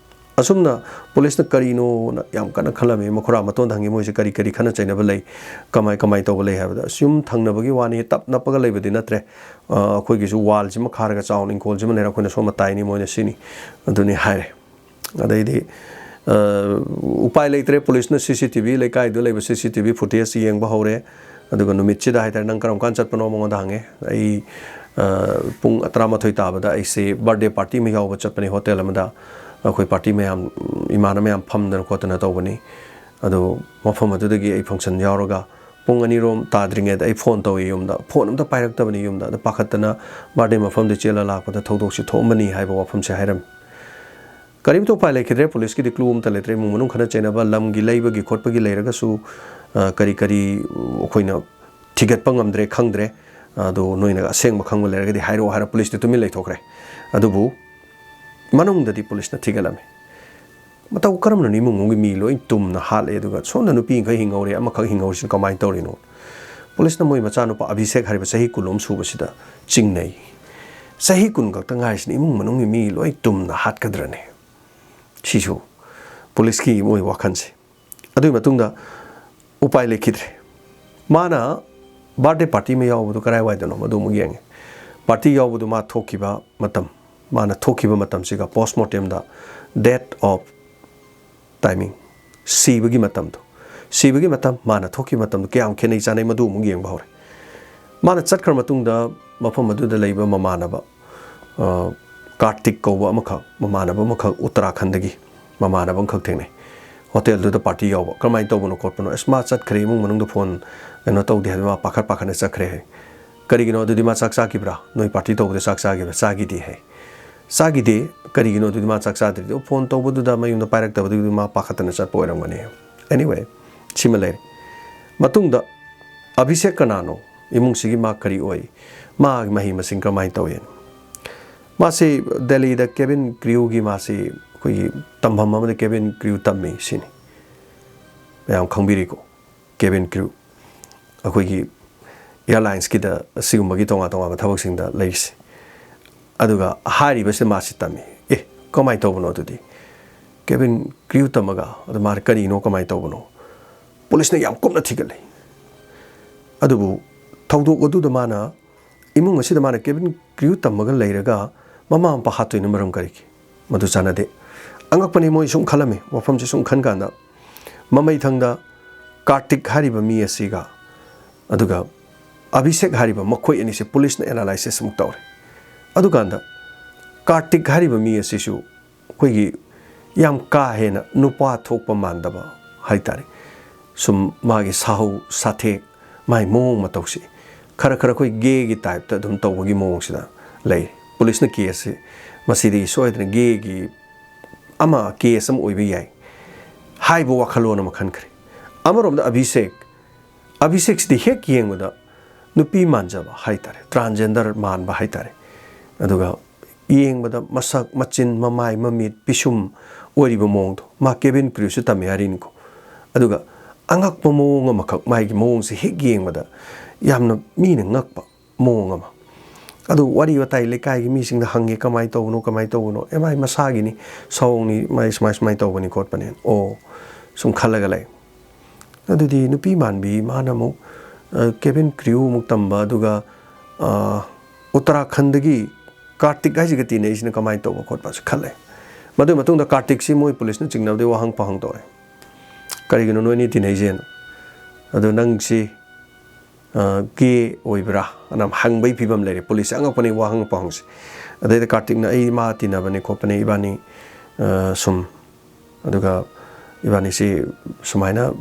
ꯑꯁꯨꯝꯅ ꯄꯨꯂꯤꯁꯅ ꯀꯔꯤꯅꯣꯅ ꯌꯥꯝ ꯀꯟꯅ ꯈꯜꯂꯝꯃꯤ꯫ ꯃꯈꯨꯔꯥ ꯃꯇꯣꯟꯗ ꯍꯪꯉꯤ, "ꯃꯣꯏꯁꯦ ꯀꯔꯤ ꯀꯔꯤ ꯈꯠꯅ ꯆꯩꯅꯕ ꯂꯩ, ꯀꯃꯥꯏ ꯀꯃꯥꯏ ꯇꯧꯕ ꯂꯩ?" ꯍꯥꯏꯕꯗ, "ꯑꯁ, ꯌꯨꯝ ꯊꯪꯅꯕꯒꯤ ꯋꯥꯅꯤ, ꯇꯞ ꯅꯞꯄꯒ ꯂꯩꯕꯗꯤ ꯅꯠꯇ꯭ꯔꯦ꯫ ꯑ, ꯑꯩꯈꯣꯏꯒꯤꯁꯨ ꯋꯥꯜꯁꯤꯃ ꯈꯥꯔꯒ ꯆꯥꯎꯅ ꯏꯪꯈꯣꯜꯁꯤꯃ ꯂꯩꯔꯦ, ꯑꯩꯈꯣꯏꯅ ꯁꯣꯝ ꯃꯇꯥꯏꯅꯤ, ꯃꯣꯏꯅ ꯁꯤꯅꯤ", ꯑꯗꯨꯅꯤ ꯍꯥꯏꯔꯦ꯫ ꯑꯗꯩꯗꯤ, ꯑ, ꯎꯄꯥꯏ ꯂꯩꯇ꯭ꯔꯦ, ꯄꯨꯂꯤꯁꯅ CCTV, ꯂꯩꯀꯥꯏꯗꯨ ꯂꯩꯕ CCTV footage ꯌꯦꯡꯕ ꯍꯧꯔꯦ꯫ ꯑꯗꯨꯒ ꯅꯨꯃꯤꯠꯁꯤꯗ ꯍꯥꯏꯇꯥꯔꯦ, "ꯅꯪ ꯀꯔꯝ ꯀꯥꯟ ꯆꯠꯄꯅꯣ?" ꯃꯉꯣꯟꯗ ꯍꯪꯉꯦ꯫ ꯑꯩ, ꯑ, ꯄꯨꯡ ꯇꯔꯥꯃꯥꯊꯣꯏ ꯇꯥꯕꯗ ꯑꯩꯁꯦ birthday party ꯑꯃ ꯌꯥꯎꯕ ꯆꯠꯄꯅꯤ ꯍꯣꯇꯦꯜ ꯑꯃꯗ꯫ ꯑꯩꯈꯣꯏ party ꯃꯌꯥꯝ, ꯏꯃꯥꯟꯅꯕ ꯃꯌꯥꯝ ꯐꯝꯗꯅ ꯈꯣꯠꯇꯅ ꯇꯧꯕꯅꯤ꯫ ꯑꯗꯣ ꯃꯐꯝ ꯑꯗꯨꯗꯒꯤ ꯑꯩ function ꯌꯥꯎꯔꯒ ꯄꯨꯡ ꯑꯅꯤꯔꯣꯝ ꯇꯥꯗ꯭ꯔꯤꯉꯩꯗ ꯑꯩ ꯐꯣꯟ ꯇꯧꯏ ꯌꯨꯝꯗ꯫ ꯐꯣꯟ ꯑꯝꯇ ꯄꯥꯏꯔꯛꯇꯕꯅꯤ ꯌꯨꯝꯗ꯫ ꯑꯗ ꯄꯥꯈꯠꯇꯅ birthday ꯃꯐꯝꯗ ꯆꯦꯜꯂ ꯂꯥꯛꯄꯗ ꯊꯧꯗꯣꯛꯁꯤ ꯊꯣꯛꯑꯝꯕꯅꯤ ꯍꯥꯏꯕ ꯋꯥꯐꯝꯁꯦ ꯍꯥꯏꯔꯝꯃꯤ꯫ ꯀꯔꯤꯝꯇ ꯎꯄꯥꯏ ꯂꯩꯈꯤꯗ꯭ꯔꯦ꯫ ꯄꯨꯂꯤꯁꯀꯤꯗꯤ clue ꯑꯝꯇ ꯂꯩꯇ꯭ꯔꯦ꯫ ꯏꯃꯨꯡ ꯃꯅꯨꯡ ꯈꯠꯅ ꯆꯩꯅꯕ, ꯂꯝꯒꯤ ꯂꯩꯕꯒꯤ ꯈꯣꯠꯄꯒꯤ ꯂꯩꯔꯒꯁꯨ, ꯑ, ꯀꯔꯤ ꯀꯔꯤ ꯑꯩꯈꯣꯏꯅ ꯊꯤꯒꯠꯄ ꯉꯝꯗ꯭ꯔꯦ, ꯈꯪꯗ꯭ꯔꯦ꯫ ꯑꯗꯣ ꯅꯣꯏꯅ ꯑꯁꯦꯡꯕ ꯈꯪꯕ ꯂꯩꯔꯒꯗꯤ ꯍꯥꯏꯔꯛꯑꯣ ꯍꯥꯏꯔ ꯄꯨꯂꯤꯁꯇꯤ ꯇꯨꯃꯤꯟ ꯂꯩꯊꯣꯛꯈ꯭ꯔꯦ꯫ ꯑꯗꯨꯕꯨ ꯃꯅꯨꯡꯗꯗꯤ ꯄꯨꯂꯤꯁꯅ ꯊꯤꯒꯠꯂꯝꯃꯤ꯫ ꯃꯇꯧ ꯀꯔꯝꯅꯅꯣ ꯏꯃꯨꯡ ꯃꯅꯨꯡꯒꯤ ꯃꯤ ꯂꯣꯏ ꯇꯨꯝꯅ ꯍꯥꯠꯂꯦ, ꯑꯗꯨꯒ ꯁꯣꯝꯗ ꯅꯨꯄꯤꯈꯩ ꯍꯤꯡꯍꯧꯔꯦ, ꯑꯃꯈꯛ ꯍꯤꯡꯍꯧꯔꯤꯁꯤꯅ ꯀꯃꯥꯏꯅ ꯇꯧꯔꯤꯅꯣ? ꯄꯨꯂꯤꯁꯅ ꯃꯣꯏ ꯃꯆꯥꯅꯨꯄꯥ ꯑꯚꯤꯁꯦꯛ ꯍꯥꯏꯔꯤꯕ ꯆꯍꯤ ꯀꯨꯟ ꯑꯃ ꯁꯨꯕꯁꯤꯗ ꯆꯤꯡꯅꯩ꯫ ꯆꯍꯤ ꯀꯨꯟ ꯈꯛꯇ ꯉꯥꯏꯔꯤꯁꯤꯅ ꯏꯃꯨꯡ ꯃꯅꯨꯡꯒꯤ ꯃꯤ ꯂꯣꯏ ꯇꯨꯝꯅ ꯍꯥꯠꯀꯗ꯭ꯔꯅꯦ? ꯁꯤꯁꯨ ꯄꯨꯂꯤꯁꯀꯤ ꯃꯣꯏ ꯋꯥꯈꯜꯁꯦ꯫ ꯑꯗꯨꯒꯤ ꯃꯇꯨꯡꯗ ꯎꯄꯥꯏ ꯂꯩꯈꯤꯗ꯭ꯔꯦ꯫ ꯃꯥꯅ ꯕꯥꯔꯗꯦ ꯄꯥꯔꯇꯤ ꯑꯃ ꯌꯥꯎꯕꯗꯣ ꯀꯔꯥꯏꯋꯥꯏꯗꯅꯣ, ꯃꯗꯨ ꯑꯃꯨꯛ ꯌꯦꯡꯉꯦ꯫ ꯄꯥꯔꯇꯤ ꯌꯥꯎꯕꯗꯣ ꯃꯥ ꯊꯣꯛꯈꯤꯕ ꯃꯇꯝ, ꯃꯥꯅ ꯊꯣꯛꯈꯤꯕ ꯃꯇꯝꯁꯤꯒ ꯄꯣꯁꯃꯣꯔꯇꯦꯝꯗ ꯗꯦꯠ ꯑꯣꯐ ꯇꯥꯏꯃꯤꯡ, ꯁꯤꯕꯒꯤ ꯃꯇꯝꯗꯣ, ꯁꯤꯕꯒꯤ ꯃꯇꯝ, ꯃꯥꯅ ꯊꯣꯛꯈꯤꯕ ꯃꯇꯝꯗꯣ ꯀꯌꯥꯝ ꯈꯦꯠꯅꯩ ꯆꯥꯟꯅꯩ, ꯃꯗꯨ ꯑꯃꯨꯛ ꯌꯦꯡꯕ ꯍꯧꯔꯦ꯫ ꯃꯥꯅ ꯆꯠꯈ꯭ꯔ ꯃꯇꯨꯡꯗ ꯃꯐꯝ ꯑꯗꯨꯗ ꯂꯩꯕ ꯃꯃꯥꯟꯅꯕ, ꯑ, ꯀꯥꯔꯇꯤꯛ ꯀꯧꯕ ꯑꯃꯈꯛ, ꯃꯃꯥꯟꯅꯕ ꯑꯃꯈꯛ ꯎꯠꯇꯔꯥꯈꯟꯗꯒꯤ ꯃꯃꯥꯟꯅꯕ ꯑꯃꯈꯛ ꯊꯦꯡꯅꯩ꯫ ꯍꯣꯇꯦꯜꯗꯨꯗ ꯄꯥꯔꯇꯤ ꯌꯥꯎꯕ꯫ "ꯀꯔꯝꯍꯥꯏꯅ ꯇꯧꯕꯅꯣ ꯈꯣꯠꯄꯅꯣ?" "ꯑꯁ, ꯃꯥ ꯆꯠꯈ꯭ꯔꯦ, ꯏꯃꯨꯡ ꯃꯅꯨꯡꯗ ꯐꯣꯟ ꯀꯩꯅꯣ ꯇꯧꯗꯦ ꯍꯥꯏꯕ, ꯃꯥ ꯄꯥꯈꯠ ꯄꯥꯈꯠꯅ ꯆꯠꯈ꯭ꯔꯦ" ꯍꯥꯏ꯫ "ꯀꯔꯤꯒꯤꯅꯣ ꯑꯗꯨꯗꯤ, ꯃꯥ ꯆꯥꯛ ꯆꯥꯈꯤꯕ꯭ꯔꯥ? ꯅꯣꯏ ꯄꯥꯔꯇꯤ ꯇꯧꯕꯗ ꯆꯥꯛ ꯆꯥꯈꯤꯕ꯭ꯔꯥ?" "ꯆꯥꯈꯤꯗꯦ" ꯍꯥꯏ꯫ "ꯆꯥꯈꯤꯗꯦ, ꯀꯔꯤꯒꯤꯅꯣ ꯑꯗꯨꯗꯤ ꯃꯥ ꯆꯥꯛ ꯆꯥꯗ꯭ꯔꯤꯗꯣ?" "ꯐꯣꯟ ꯇꯧꯕꯗꯨꯗ ꯃꯌꯨꯝꯗ ꯄꯥꯏꯔꯛꯇꯕꯗꯨꯒꯤ ꯃꯥ ꯄꯥꯈꯠꯇꯅ ꯆꯠꯄ ꯑꯣꯏꯔꯝꯒꯅꯤ" ꯍꯥꯏ꯫ Anyway, ꯁꯤꯃ ꯂꯩꯔꯦ꯫ ꯃꯇꯨꯡꯗ ꯑꯚꯤꯁꯦꯛ ꯀꯅꯥꯅꯣ? ꯏꯃꯨꯡꯁꯤꯒꯤ ꯃꯥ ꯀꯔꯤ ꯑꯣꯏ? ꯃꯥꯒꯤ ꯃꯍꯩ ꯃꯁꯤꯡ ꯀꯔꯝꯍꯥꯏꯅ ꯇꯧꯏ? ꯃꯥꯁꯤ ꯗꯦꯜꯂꯤꯗ ꯀꯦꯕꯤꯟ ꯀ꯭ꯔꯤꯌꯨꯒꯤ, ꯃꯥꯁꯤ ꯑꯩꯈꯣꯏꯒꯤ ꯇꯝꯐꯝ ꯑꯃꯗ ꯀꯦꯕꯤꯟ ꯀ꯭ꯔꯤꯌꯨ ꯇꯝꯃꯤ ꯁꯤꯅꯤ꯫ ꯃꯌꯥꯝ ꯈꯪꯕꯤꯔꯤꯀꯣ, ꯀꯦꯕꯤꯟ ꯀ꯭ꯔꯤꯌꯨ꯫ ꯑꯩꯈꯣꯏꯒꯤ ꯑꯦꯌꯥꯔꯂꯥꯏꯟꯁꯀꯤꯗ ꯑꯁꯤꯒꯨꯝꯕꯒꯤ ꯇꯣꯉꯥꯟ ꯇꯣꯉꯥꯟꯕ ꯊꯕꯛꯁꯤꯡꯗ ꯂꯩꯔꯤꯁꯦ꯫ ꯑꯗꯨꯒ ꯍꯥꯏꯔꯤꯕꯁꯤꯗ ꯃꯥꯁꯤ ꯇꯝꯃꯤ꯫ ꯑꯦ, ꯀꯃꯥꯏꯅ ꯇꯧꯕꯅꯣ ꯑꯗꯨꯗꯤ? ꯀꯦꯕꯤꯟ ꯀ꯭ꯔꯤꯌꯨ ꯇꯝꯃꯒ ꯑꯗꯨ ꯃꯥꯅ ꯀꯔꯤꯅꯣ, ꯀꯃꯥꯏꯅ ꯇꯧꯕꯅꯣ? ꯄꯨꯂꯤꯁꯅ ꯌꯥꯝ ꯀꯨꯞꯅ ꯊꯤꯒꯠꯂꯤ꯫ ꯑꯗꯨꯕꯨ ꯊꯧꯗꯣꯛ ꯑꯗꯨꯗ ꯃꯥꯅ, ꯏꯃꯨꯡ ꯑꯁꯤꯗ ꯃꯥꯅ ꯀꯦꯕꯤꯟ ꯀ꯭ꯔꯤꯌꯨ ꯇꯝꯃꯒ ꯂꯩꯔꯒ ꯃꯃꯥ ꯃꯄꯥ ꯍꯥꯠꯇꯣꯏꯅ ꯃꯔꯝ ꯀꯔꯤꯒꯤ? ꯃꯗꯨ ꯆꯥꯟꯅꯗꯦ꯫ ꯑꯉꯛꯄꯅꯤ, ꯃꯣꯏ ꯁꯨꯝ ꯈꯜꯂꯝꯃꯤ, ꯋꯥꯐꯝꯁꯦ ꯁꯨꯝ ꯈꯟ ꯀꯥꯟꯗ, ꯃꯃꯩꯊꯪꯗ ꯀꯥꯔꯇꯤꯛ ꯍꯥꯏꯔꯤꯕ ꯃꯤ ꯑꯁꯤꯒ ꯑꯗꯨꯒ ꯑꯚꯤꯁꯦꯛ ꯍꯥꯏꯔꯤꯕ ꯃꯈꯣꯏ ꯑꯅꯤꯁꯦ ꯄꯨꯂꯤꯁꯅ ꯑꯦꯅꯥꯂꯥꯏꯁꯤꯁ ꯑꯃꯨꯛ ꯇꯧꯔꯦ꯫ ꯑꯗꯨꯀꯥꯟꯗ ꯀꯥꯔꯇꯤꯛ ꯍꯥꯏꯔꯤꯕ ꯃꯤ ꯑꯁꯤꯁꯨ ꯑꯩꯈꯣꯏꯒꯤ ꯌꯥꯝ ꯀꯥ ꯍꯦꯟꯅ ꯅꯨꯄꯥ ꯊꯣꯛꯄ ꯃꯥꯟꯗꯕ ꯍꯥꯏꯇꯥꯔꯦ, ꯁꯨꯝ ꯃꯥꯒꯤ ꯁꯥꯍꯧ ꯁꯥꯊꯦꯛ, ꯃꯥꯒꯤ ꯃꯑꯣꯡ ꯃꯇꯧꯁꯤ ꯈꯔ ꯈꯔ ꯑꯩꯈꯣꯏ ꯒꯦꯒꯤ ꯇꯥꯏꯞꯇ ꯑꯗꯨꯝ ꯇꯧꯕꯒꯤ ꯃꯑꯣꯡꯁꯤꯗ ꯂꯩ꯫ ꯄꯨꯂꯤꯁꯅ ꯀꯦꯁꯁꯤ ꯃꯁꯤꯗꯤ ꯁꯣꯏꯗꯅ ꯒꯦꯒꯤ ꯑꯃ, ꯀꯦꯁ ꯑꯃ ꯑꯣꯏꯕ ꯌꯥꯏ ꯍꯥꯏꯕ ꯋꯥꯈꯜꯂꯣꯟ ꯑꯃ ꯈꯟꯈ꯭ꯔꯦ꯫ ꯑꯃꯔꯣꯝꯗ ꯑꯚꯤꯁꯦꯛ, ꯑꯚꯤꯁꯦꯛꯁꯤꯗꯤ ꯍꯦꯛ ꯌꯦꯡꯕꯗ ꯅꯨꯄꯤ ꯃꯥꯟꯖꯕ ꯍꯥꯏꯇꯥꯔꯦ, ꯇ꯭ꯔꯥꯟꯖꯦꯟꯗꯔ ꯃꯥꯟꯕ ꯍꯥꯏꯇꯥꯔꯦ꯫ ꯑꯗꯨꯒ ꯌꯦꯡꯕꯗ ꯃꯁꯛ, ꯃꯆꯤꯟ, ꯃꯃꯥꯏ, ꯃꯃꯤꯠ, ꯄꯤꯁꯨꯝ ꯑꯣꯏꯔꯤꯕ ꯃꯑꯣꯡꯗꯣ, ꯃꯥ ꯀꯦꯕꯤꯟ ꯀ꯭ꯔꯤꯌꯨꯁꯨ ꯇꯝꯃꯦ ꯍꯥꯏꯔꯤꯅꯤꯀꯣ꯫ ꯑꯗꯨꯒ ꯑꯉꯛꯄ ꯃꯑꯣꯡ ꯑꯃꯈꯛ, ꯃꯥꯒꯤ ꯃꯑꯣꯡꯁꯦ ꯍꯦꯛ ꯌꯦꯡꯕꯗ ꯌꯥꯝꯅ ꯃꯤꯅ ꯉꯛꯄ ꯃꯑꯣꯡ ꯑꯃ꯫ ꯑꯗꯨ ꯋꯥꯔꯤ ꯋꯥꯇꯥꯏ, ꯂꯩꯀꯥꯏꯒꯤ ꯃꯤꯁꯤꯡꯗ ꯍꯪꯉꯦ, "ꯀꯃꯥꯏꯅ ꯇꯧꯕꯅꯣ, ꯀꯃꯥꯏꯅ ꯇꯧꯕꯅꯣ?" ꯑꯦ, ꯃꯥꯏ ꯃꯁꯥꯒꯤꯅꯤ, ꯁꯑꯣꯡꯅꯤ, ꯃꯥꯏ ꯁꯨꯃꯥꯏ ꯁꯨꯃꯥꯏꯅ ꯇꯧꯕꯅꯤ ꯈꯣꯠꯄꯅꯦ꯫ ꯑꯣ, ꯁꯨꯝ ꯈꯜꯂꯒ ꯂꯩ꯫ ꯑꯗꯨꯗꯤ ꯅꯨꯄꯤ ꯃꯥꯟꯕꯤ, ꯃꯥꯅ ꯑꯃꯨꯛ, ꯑ, cabin crew ꯑꯃꯨꯛ ꯇꯝꯕ, ꯑꯗꯨꯒ, ꯑ, ꯎꯠꯇꯔꯥꯈꯟꯗꯒꯤ ꯀꯥꯔꯇꯤꯛ ꯍꯥꯏꯁꯤꯒ ꯇꯤꯟꯅꯩꯁꯤꯅ ꯀꯃꯥꯏꯅ ꯇꯧꯕ ꯈꯣꯠꯄꯁꯨ ꯈꯜꯂꯦ꯫ ꯃꯗꯨꯒꯤ ꯃꯇꯨꯡꯗ ꯀꯥꯔꯇꯤꯛꯁꯤ ꯃꯣꯏ ꯄꯨꯂꯤꯁꯅ ꯆꯤꯡꯅꯕꯗꯩ ꯋꯥꯍꯪ ꯄꯥꯎꯍꯪ ꯇꯧꯔꯦ꯫ "ꯀꯔꯤꯒꯤꯅꯣ ꯅꯣꯏꯅꯤ ꯇꯤꯟꯅꯩꯁꯦꯅ? ꯑꯗꯣ ꯅꯪꯁꯤ, ꯑ, ꯒꯦ ꯑꯣꯏꯕ꯭ꯔꯥ?" ꯑꯅ ꯍꯪꯕꯒꯤ ꯐꯤꯕꯝ ꯂꯩꯔꯦ꯫ ꯄꯨꯂꯤꯁꯁꯦ ꯑꯉꯛꯄꯅꯤ ꯋꯥꯍꯪ ꯄꯥꯎꯍꯪꯁꯦ꯫ ꯑꯗꯩꯗ ꯀꯥꯔꯇꯤꯛꯅ, "ꯑꯩ ꯃꯥ ꯇꯤꯟꯅꯕꯅꯦ ꯈꯣꯠꯄꯅꯦ, ꯏꯕꯥꯅꯤ, ꯑ, ꯁꯨꯝ, ꯑꯗꯨꯒ ꯏꯕꯥꯅꯤꯁꯤ ꯁꯨꯃꯥꯏꯅ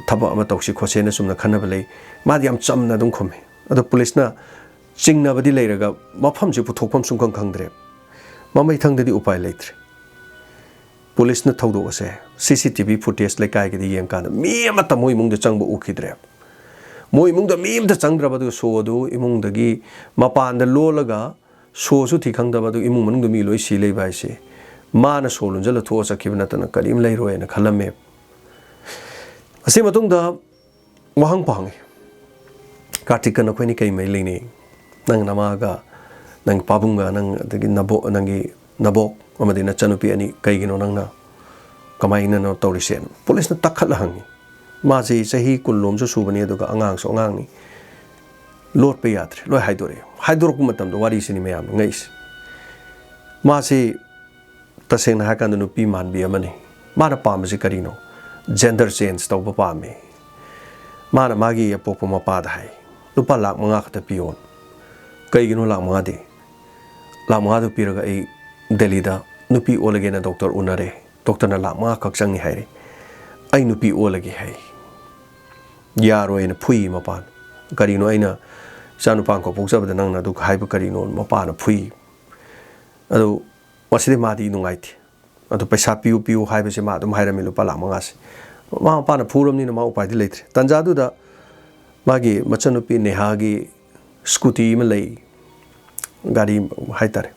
ꯊꯕꯛ ꯑꯃ ꯇꯧꯁꯤ ꯈꯣꯠꯁꯦꯅ ꯆꯨꯝꯅ ꯈꯟꯅꯕ ꯂꯩ"꯫ ꯃꯥꯗꯤ ꯌꯥꯝ ꯆꯝꯅ ꯑꯗꯨꯝ ꯈꯨꯝꯃꯤ꯫ ꯑꯗꯣ ꯄꯨꯂꯤꯁꯅ ꯆꯤꯡꯅꯕꯗꯤ ꯂꯩꯔꯒ ꯃꯐꯝꯁꯤ ꯄꯨꯊꯣꯛꯐꯝ ꯁꯨꯡꯈꯪ ꯈꯪꯗ꯭ꯔꯦ꯫ ꯃꯃꯩꯊꯪꯗꯗꯤ ꯎꯄꯥꯏ ꯂꯩꯇ꯭ꯔꯦ꯫ ꯄꯨꯂꯤꯁꯅ ꯊꯧꯗꯣꯛ ꯑꯁꯦ CCTV footage ꯂꯩꯀꯥꯏꯒꯤꯗꯤ ꯌꯦꯡꯀꯥꯟꯗ ꯃꯤ ꯑꯃꯠꯇ ꯃꯣꯏ ꯏꯃꯨꯡꯗ ꯆꯪꯕ ꯎꯈꯤꯗ꯭ꯔꯦ꯫ ꯃꯣꯏ ꯏꯃꯨꯡꯗ ꯃꯤ ꯑꯃꯠꯇ ꯆꯪꯗ꯭ꯔꯕ, ꯑꯗꯨꯒ ꯁꯣ ꯑꯗꯨ ꯏꯃꯨꯡꯗꯒꯤ ꯃꯄꯥꯟꯗ ꯂꯣꯜꯂꯒ ꯁꯣꯁꯨ ꯊꯤ ꯈꯪꯗꯕ, ꯑꯗꯨ ꯏꯃꯨꯡ ꯃꯅꯨꯡꯗ ꯃꯤ ꯂꯣꯏ ꯁꯤ ꯂꯩꯕ ꯍꯥꯏꯁꯦ, ꯃꯥꯅ ꯁꯣ ꯂꯣꯟꯖꯜꯂ ꯊꯣꯛꯑ ꯆꯠꯈꯤꯕ ꯅꯠꯇꯅ ꯀꯔꯤꯝ ꯂꯩꯔꯣꯏꯅ ꯈꯜꯂꯝꯃꯦ꯫ ꯑꯁꯤ ꯃꯇꯨꯡꯗ ꯋꯥꯍꯪ ꯄꯥꯎꯍꯪꯉꯤ꯫ "ꯀꯥꯔꯇꯤꯛꯀ ꯅꯈꯣꯏꯅꯤ ꯀꯩ ꯃꯔꯤ ꯂꯩꯅꯩ? ꯅꯪ ꯅꯃꯥꯒ, ꯅꯪ ꯄꯥꯕꯨꯡꯒ, ꯅꯪ ꯑꯗꯒꯤ ꯅꯕꯣꯛ, ꯅꯪꯒꯤ ꯅꯕꯣꯛ ꯑꯃꯗꯤ ꯅꯆꯟꯅꯨꯄꯤ ꯑꯅꯤ ꯀꯩꯒꯤꯅꯣ ꯅꯪꯅ, ꯀꯃꯥꯏꯅꯅꯣ ꯇꯧꯔꯤꯁꯦꯅ?" ꯄꯨꯂꯤꯁꯅ ꯇꯛꯈꯠꯂ ꯍꯪꯉꯤ꯫ ꯃꯥꯁꯤ ꯆꯍꯤ ꯀꯨꯟ ꯂꯣꯝꯁꯨ ꯁꯨꯕꯅꯤ, ꯑꯗꯨꯒ ꯑꯉꯥꯡꯁꯨ ꯑꯉꯥꯡꯅꯤ꯫ ꯂꯣꯠꯄ ꯌꯥꯗ꯭ꯔꯦ, ꯂꯣꯏ ꯍꯥꯏꯗꯣꯔꯛꯑꯦ꯫ ꯍꯥꯏꯗꯣꯔꯛꯄ ꯃꯇꯝꯗ ꯋꯥꯔꯤꯁꯤꯅꯤ ꯃꯌꯥꯝꯅ ꯉꯛꯏꯁꯦ꯫ ꯃꯥꯁꯤ ꯇꯁꯦꯡꯅ ꯍꯥꯏꯔꯀꯥꯟꯗ ꯅꯨꯄꯤ ꯃꯥꯟꯕꯤ ꯑꯃꯅꯤ꯫ ꯃꯥꯅ ꯄꯥꯝꯕꯁꯤ ꯀꯔꯤꯅꯣ? Gender change ꯇꯧꯕ ꯄꯥꯝꯃꯤ꯫ ꯃꯥꯅ ꯃꯥꯒꯤ ꯑꯄꯣꯛꯄ ꯃꯄꯥꯗ ꯍꯥꯏ, "ꯂꯨꯄꯥ ꯂꯥꯛ ꯃꯉꯥ ꯈꯛꯇ ꯄꯤꯌꯣ"꯫ "ꯀꯩꯒꯤꯅꯣ ꯂꯥꯛ ꯃꯉꯥꯗꯤ?" "ꯂꯥꯛ ꯃꯉꯥꯗꯨ ꯄꯤꯔꯒ ꯑꯩ ꯗꯦꯜꯂꯤꯗ ꯅꯨꯄꯤ ꯑꯣꯜꯂꯒꯦꯅ ꯗꯣꯛꯇꯔ ꯎꯅꯔꯦ꯫ ꯗꯣꯛꯇꯔꯅ ꯂꯥꯛ ꯃꯉꯥ ꯈꯛ ꯆꯪꯉꯤ ꯍꯥꯏꯔꯦ꯫ ꯑꯩ ꯅꯨꯄꯤ ꯑꯣꯜꯂꯒꯦ" ꯍꯥꯏ꯫ ꯌꯥꯔꯣꯏꯅ ꯐꯨꯏ ꯃꯄꯥꯅ꯫ "ꯀꯔꯤꯅꯣ, ꯑꯩꯅ ꯏꯆꯥꯅꯨꯄꯥ ꯑꯃꯈꯛ ꯄꯣꯛꯆꯕꯗ ꯅꯪꯅ ꯑꯗꯨ ꯍꯥꯏꯕ ꯀꯔꯤꯅꯣ?" ꯃꯄꯥꯅ ꯐꯨꯏ꯫ ꯑꯗꯨ ꯃꯁꯤꯗꯤ ꯃꯥꯗꯤ ꯅꯨꯡꯉꯥꯏꯇꯦ꯫ ꯑꯗꯨ ꯄꯩꯁꯥ ꯄꯤꯌꯨ, ꯄꯤꯌꯨ ꯍꯥꯏꯕꯁꯦ ꯃꯥ ꯑꯗꯨꯝ ꯍꯥꯏꯔꯝꯃꯤ, ꯂꯨꯄꯥ ꯂꯥꯛ ꯃꯉꯥꯁꯦ꯫ ꯃꯃꯥ ꯃꯄꯥꯅ ꯐꯨꯔꯕꯅꯤꯅ ꯃꯥ ꯎꯄꯥꯏꯗꯤ ꯂꯩꯇ꯭ꯔꯦ꯫ ꯇꯟꯖꯥꯗꯨꯗ ꯃꯥꯒꯤ ꯃꯆꯟꯅꯨꯄꯤ ꯅꯦꯍꯥꯒꯤ ꯁ꯭ꯀꯨꯇꯤ ꯑꯃ ꯂꯩ, ꯒꯥꯔꯤ ꯍꯥꯏꯇꯥꯔꯦ,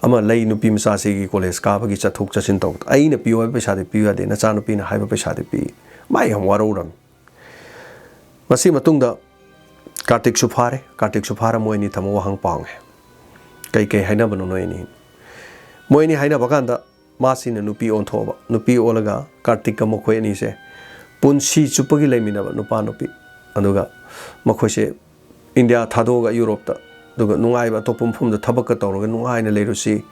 ꯑꯃ ꯂꯩ꯫ ꯅꯨꯄꯤ ꯃꯆꯥꯁꯤꯒꯤ ꯀꯣꯂꯦꯖ ꯀꯥꯕꯒꯤ ꯆꯠꯊꯣꯛ ꯆꯠꯁꯤꯟ ꯇꯧꯕꯗ ꯑꯩꯅ ꯄꯤꯌꯨ ꯍꯥꯏꯕ ꯄꯩꯁꯥꯗꯤ ꯄꯤꯌꯨ ꯌꯥꯗꯦ, ꯅꯆꯥꯅꯨꯄꯤꯅ ꯍꯥꯏꯕ ꯄꯩꯁꯥꯗꯤ ꯄꯤ꯫ ꯃꯥ ꯌꯥꯝ ꯋꯥꯔꯧꯔꯝꯃꯤ꯫ ꯃꯁꯤ ꯃꯇꯨꯡꯗ ꯀꯥꯔꯇꯤꯛꯁꯨ ꯐꯥꯔꯦ꯫ ꯀꯥꯔꯇꯤꯛꯁꯨ ꯐꯥꯔ ꯃꯣꯏ ꯑꯅꯤ ꯊꯝꯃ ꯋꯥꯍꯪ ꯄꯥꯎꯉꯦ꯫ "ꯀꯩ ꯀꯩ ꯍꯥꯏꯅꯕꯅꯣ ꯅꯣꯏ ꯑꯅꯤ?" ꯃꯣꯏ ꯑꯅꯤ ꯍꯥꯏꯅꯕ ꯀꯥꯟꯗ ꯃꯥꯁꯤꯅ ꯅꯨꯄꯤ ꯑꯣꯟꯊꯣꯛꯑꯕ꯫ ꯅꯨꯄꯤ ꯑꯣꯜꯂꯒ ꯀꯥꯔꯇꯤꯛꯀ ꯃꯈꯣꯏ ꯑꯅꯤꯁꯦ ꯄꯨꯟꯁꯤ ꯆꯨꯞꯄꯒꯤ ꯂꯩꯃꯤꯟꯅꯕ, ꯅꯨꯄꯥ ꯅꯨꯄꯤ꯫ ꯑꯗꯨꯒ ꯃꯈꯣꯏꯁꯦ ꯏꯟꯗꯤꯌꯥ ꯊꯥꯗꯣꯛꯑꯒ ꯌꯨꯔꯣꯞꯇ, ꯑꯗꯨꯒ ꯅꯨꯡꯉꯥꯏꯕ ꯑꯇꯣꯞꯄ ꯃꯐꯝꯗ ꯊꯕꯛꯀ ꯇꯧꯔꯒ ꯅꯨꯡꯉꯥꯏꯅ ꯂꯩꯔꯨꯁꯤ,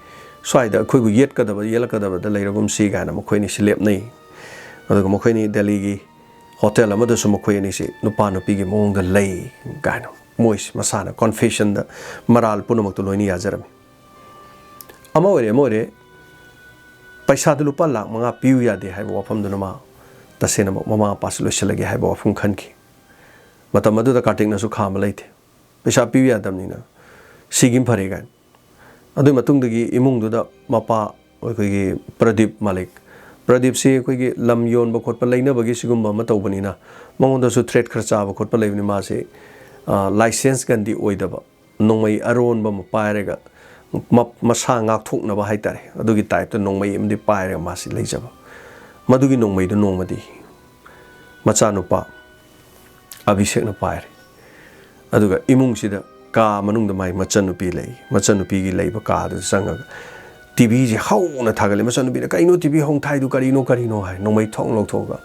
ꯁ꯭ꯋꯥꯏꯗ ꯑꯩꯈꯣꯏꯕꯨ ꯌꯦꯠꯀꯗꯕ ꯌꯦꯠꯂꯛꯀꯗꯕꯗ ꯂꯩꯔꯒꯨꯝꯁꯤ ꯀꯥꯏꯅ ꯃꯈꯣꯏ ꯑꯅꯤꯁꯤ ꯂꯦꯞꯅꯩ꯫ ꯑꯗꯨꯒ ꯃꯈꯣꯏ ꯑꯅꯤ ꯗꯦꯜꯂꯤꯒꯤ ꯍꯣꯇꯦꯜ ꯑꯃꯗꯁꯨ ꯃꯈꯣꯏ ꯑꯅꯤꯁꯤ ꯅꯨꯄꯥ ꯅꯨꯄꯤꯒꯤ ꯃꯑꯣꯡꯗ ꯂꯩ ꯀꯥꯏꯅ ꯃꯣꯏꯁꯤ ꯃꯁꯥꯅ ꯀꯣꯟꯐꯦꯁꯟꯗ ꯃꯔꯥꯜ ꯄꯨꯝꯅꯃꯛꯇꯨ ꯂꯣꯏꯅ ꯌꯥꯖꯔꯝꯃꯤ꯫ ꯑꯃ ꯑꯣꯏꯔꯦ, ꯑꯃ ꯑꯣꯏꯔꯦ, ꯄꯩꯁꯥꯗꯨ ꯂꯨꯄꯥ ꯂꯥꯈ ꯃꯉꯥ ꯄꯤꯌꯨ ꯌꯥꯗꯦ ꯍꯥꯏꯕ ꯋꯥꯐꯝꯗꯨꯅ ꯃꯥ ꯇꯁꯦꯡꯅꯃꯛ ꯃꯃꯥ ꯃꯄꯥꯁꯤ ꯂꯣꯏꯁꯤꯜꯂꯒꯦ ꯍꯥꯏꯕ ꯋꯥꯐꯝ ꯈꯟꯈꯤ꯫ ꯃꯇꯝ ꯑꯗꯨꯗ ꯀꯥꯔꯇꯤꯛꯅꯁꯨ ꯈꯥꯝꯕ ꯂꯩꯇꯦ꯫ "ꯄꯩꯁꯥ ꯄꯤꯌꯨ ꯌꯥꯗꯕꯅꯤꯅ ꯁꯤꯒꯤꯝ ꯐꯔꯦ" ꯀꯥꯏꯅ꯫ ꯑꯗꯨꯒꯤ ꯃꯇꯨꯡꯗꯒꯤ ꯏꯃꯨꯡꯗꯨꯗ ꯃꯄꯥ ꯑꯩꯈꯣꯏꯒꯤ ꯄ꯭ꯔꯗꯤꯞ ꯃꯥꯂꯤꯛ, ꯄ꯭ꯔꯗꯤꯞꯁꯤ ꯑꯩꯈꯣꯏꯒꯤ ꯂꯝ ꯌꯣꯟꯕ ꯈꯣꯠꯄ ꯂꯩꯅꯕꯒꯤ ꯁꯤꯒꯨꯝꯕ ꯑꯃ ꯇꯧꯕꯅꯤꯅ ꯃꯉꯣꯟꯗꯁꯨ ꯊ꯭ꯔꯦꯠ ꯈꯔ ꯆꯥꯕ ꯈꯣꯠꯄ ꯂꯩꯕꯅꯤ꯫ ꯃꯥꯁꯤ, ꯑ, ꯂꯥꯏꯁꯦꯟꯁ ꯒꯟꯗꯤ ꯑꯣꯏꯗꯕ, ꯅꯣꯡꯃꯩ ꯑꯔꯣꯟꯕ ꯑꯃ ꯄꯥꯏꯔꯒ ꯃ-, ꯃꯁꯥ ꯉꯥꯛꯊꯣꯛꯅꯕ ꯍꯥꯏ ꯇꯥꯔꯦ, ꯑꯗꯨꯒꯤ ꯇꯥꯏꯞꯇ ꯅꯣꯡꯃꯩ ꯑꯃꯗꯤ ꯄꯥꯏꯔꯒ ꯃꯥꯁꯤ ꯂꯩꯖꯕ꯫ ꯃꯗꯨꯒꯤ ꯅꯣꯡꯃꯩꯗꯨ ꯅꯣꯡꯃꯗꯤ ꯃꯆꯥꯅꯨꯄꯥ ꯑꯚꯤꯁꯦꯛꯅ ꯄꯥꯏꯔꯦ꯫ ꯑꯗꯨꯒ ꯏꯃꯨꯡꯁꯤꯗ ꯀꯥ ꯃꯅꯨꯡꯗ ꯃꯥꯏ ꯃꯆꯟꯅꯨꯄꯤ ꯂꯩ꯫ ꯃꯆꯟꯅꯨꯄꯤꯒꯤ ꯂꯩꯕ ꯀꯥꯗꯨꯗ ꯆꯪꯉꯒ ꯇꯤꯚꯤꯁꯦ ꯍꯧꯅ ꯊꯥꯒꯠꯂꯦ꯫ ꯃꯆꯟꯅꯨꯄꯤꯅ, "ꯀꯩꯅꯣ ꯇꯤꯚꯤ ꯍꯧꯅ ꯊꯥꯏꯗꯨ? ꯀꯔꯤꯅꯣ, ꯀꯔꯤꯅꯣ?" ꯍꯥꯏ꯫ ꯅꯣꯡꯃꯩ ꯊꯣꯡ ꯂꯧꯊꯣꯛꯑꯒ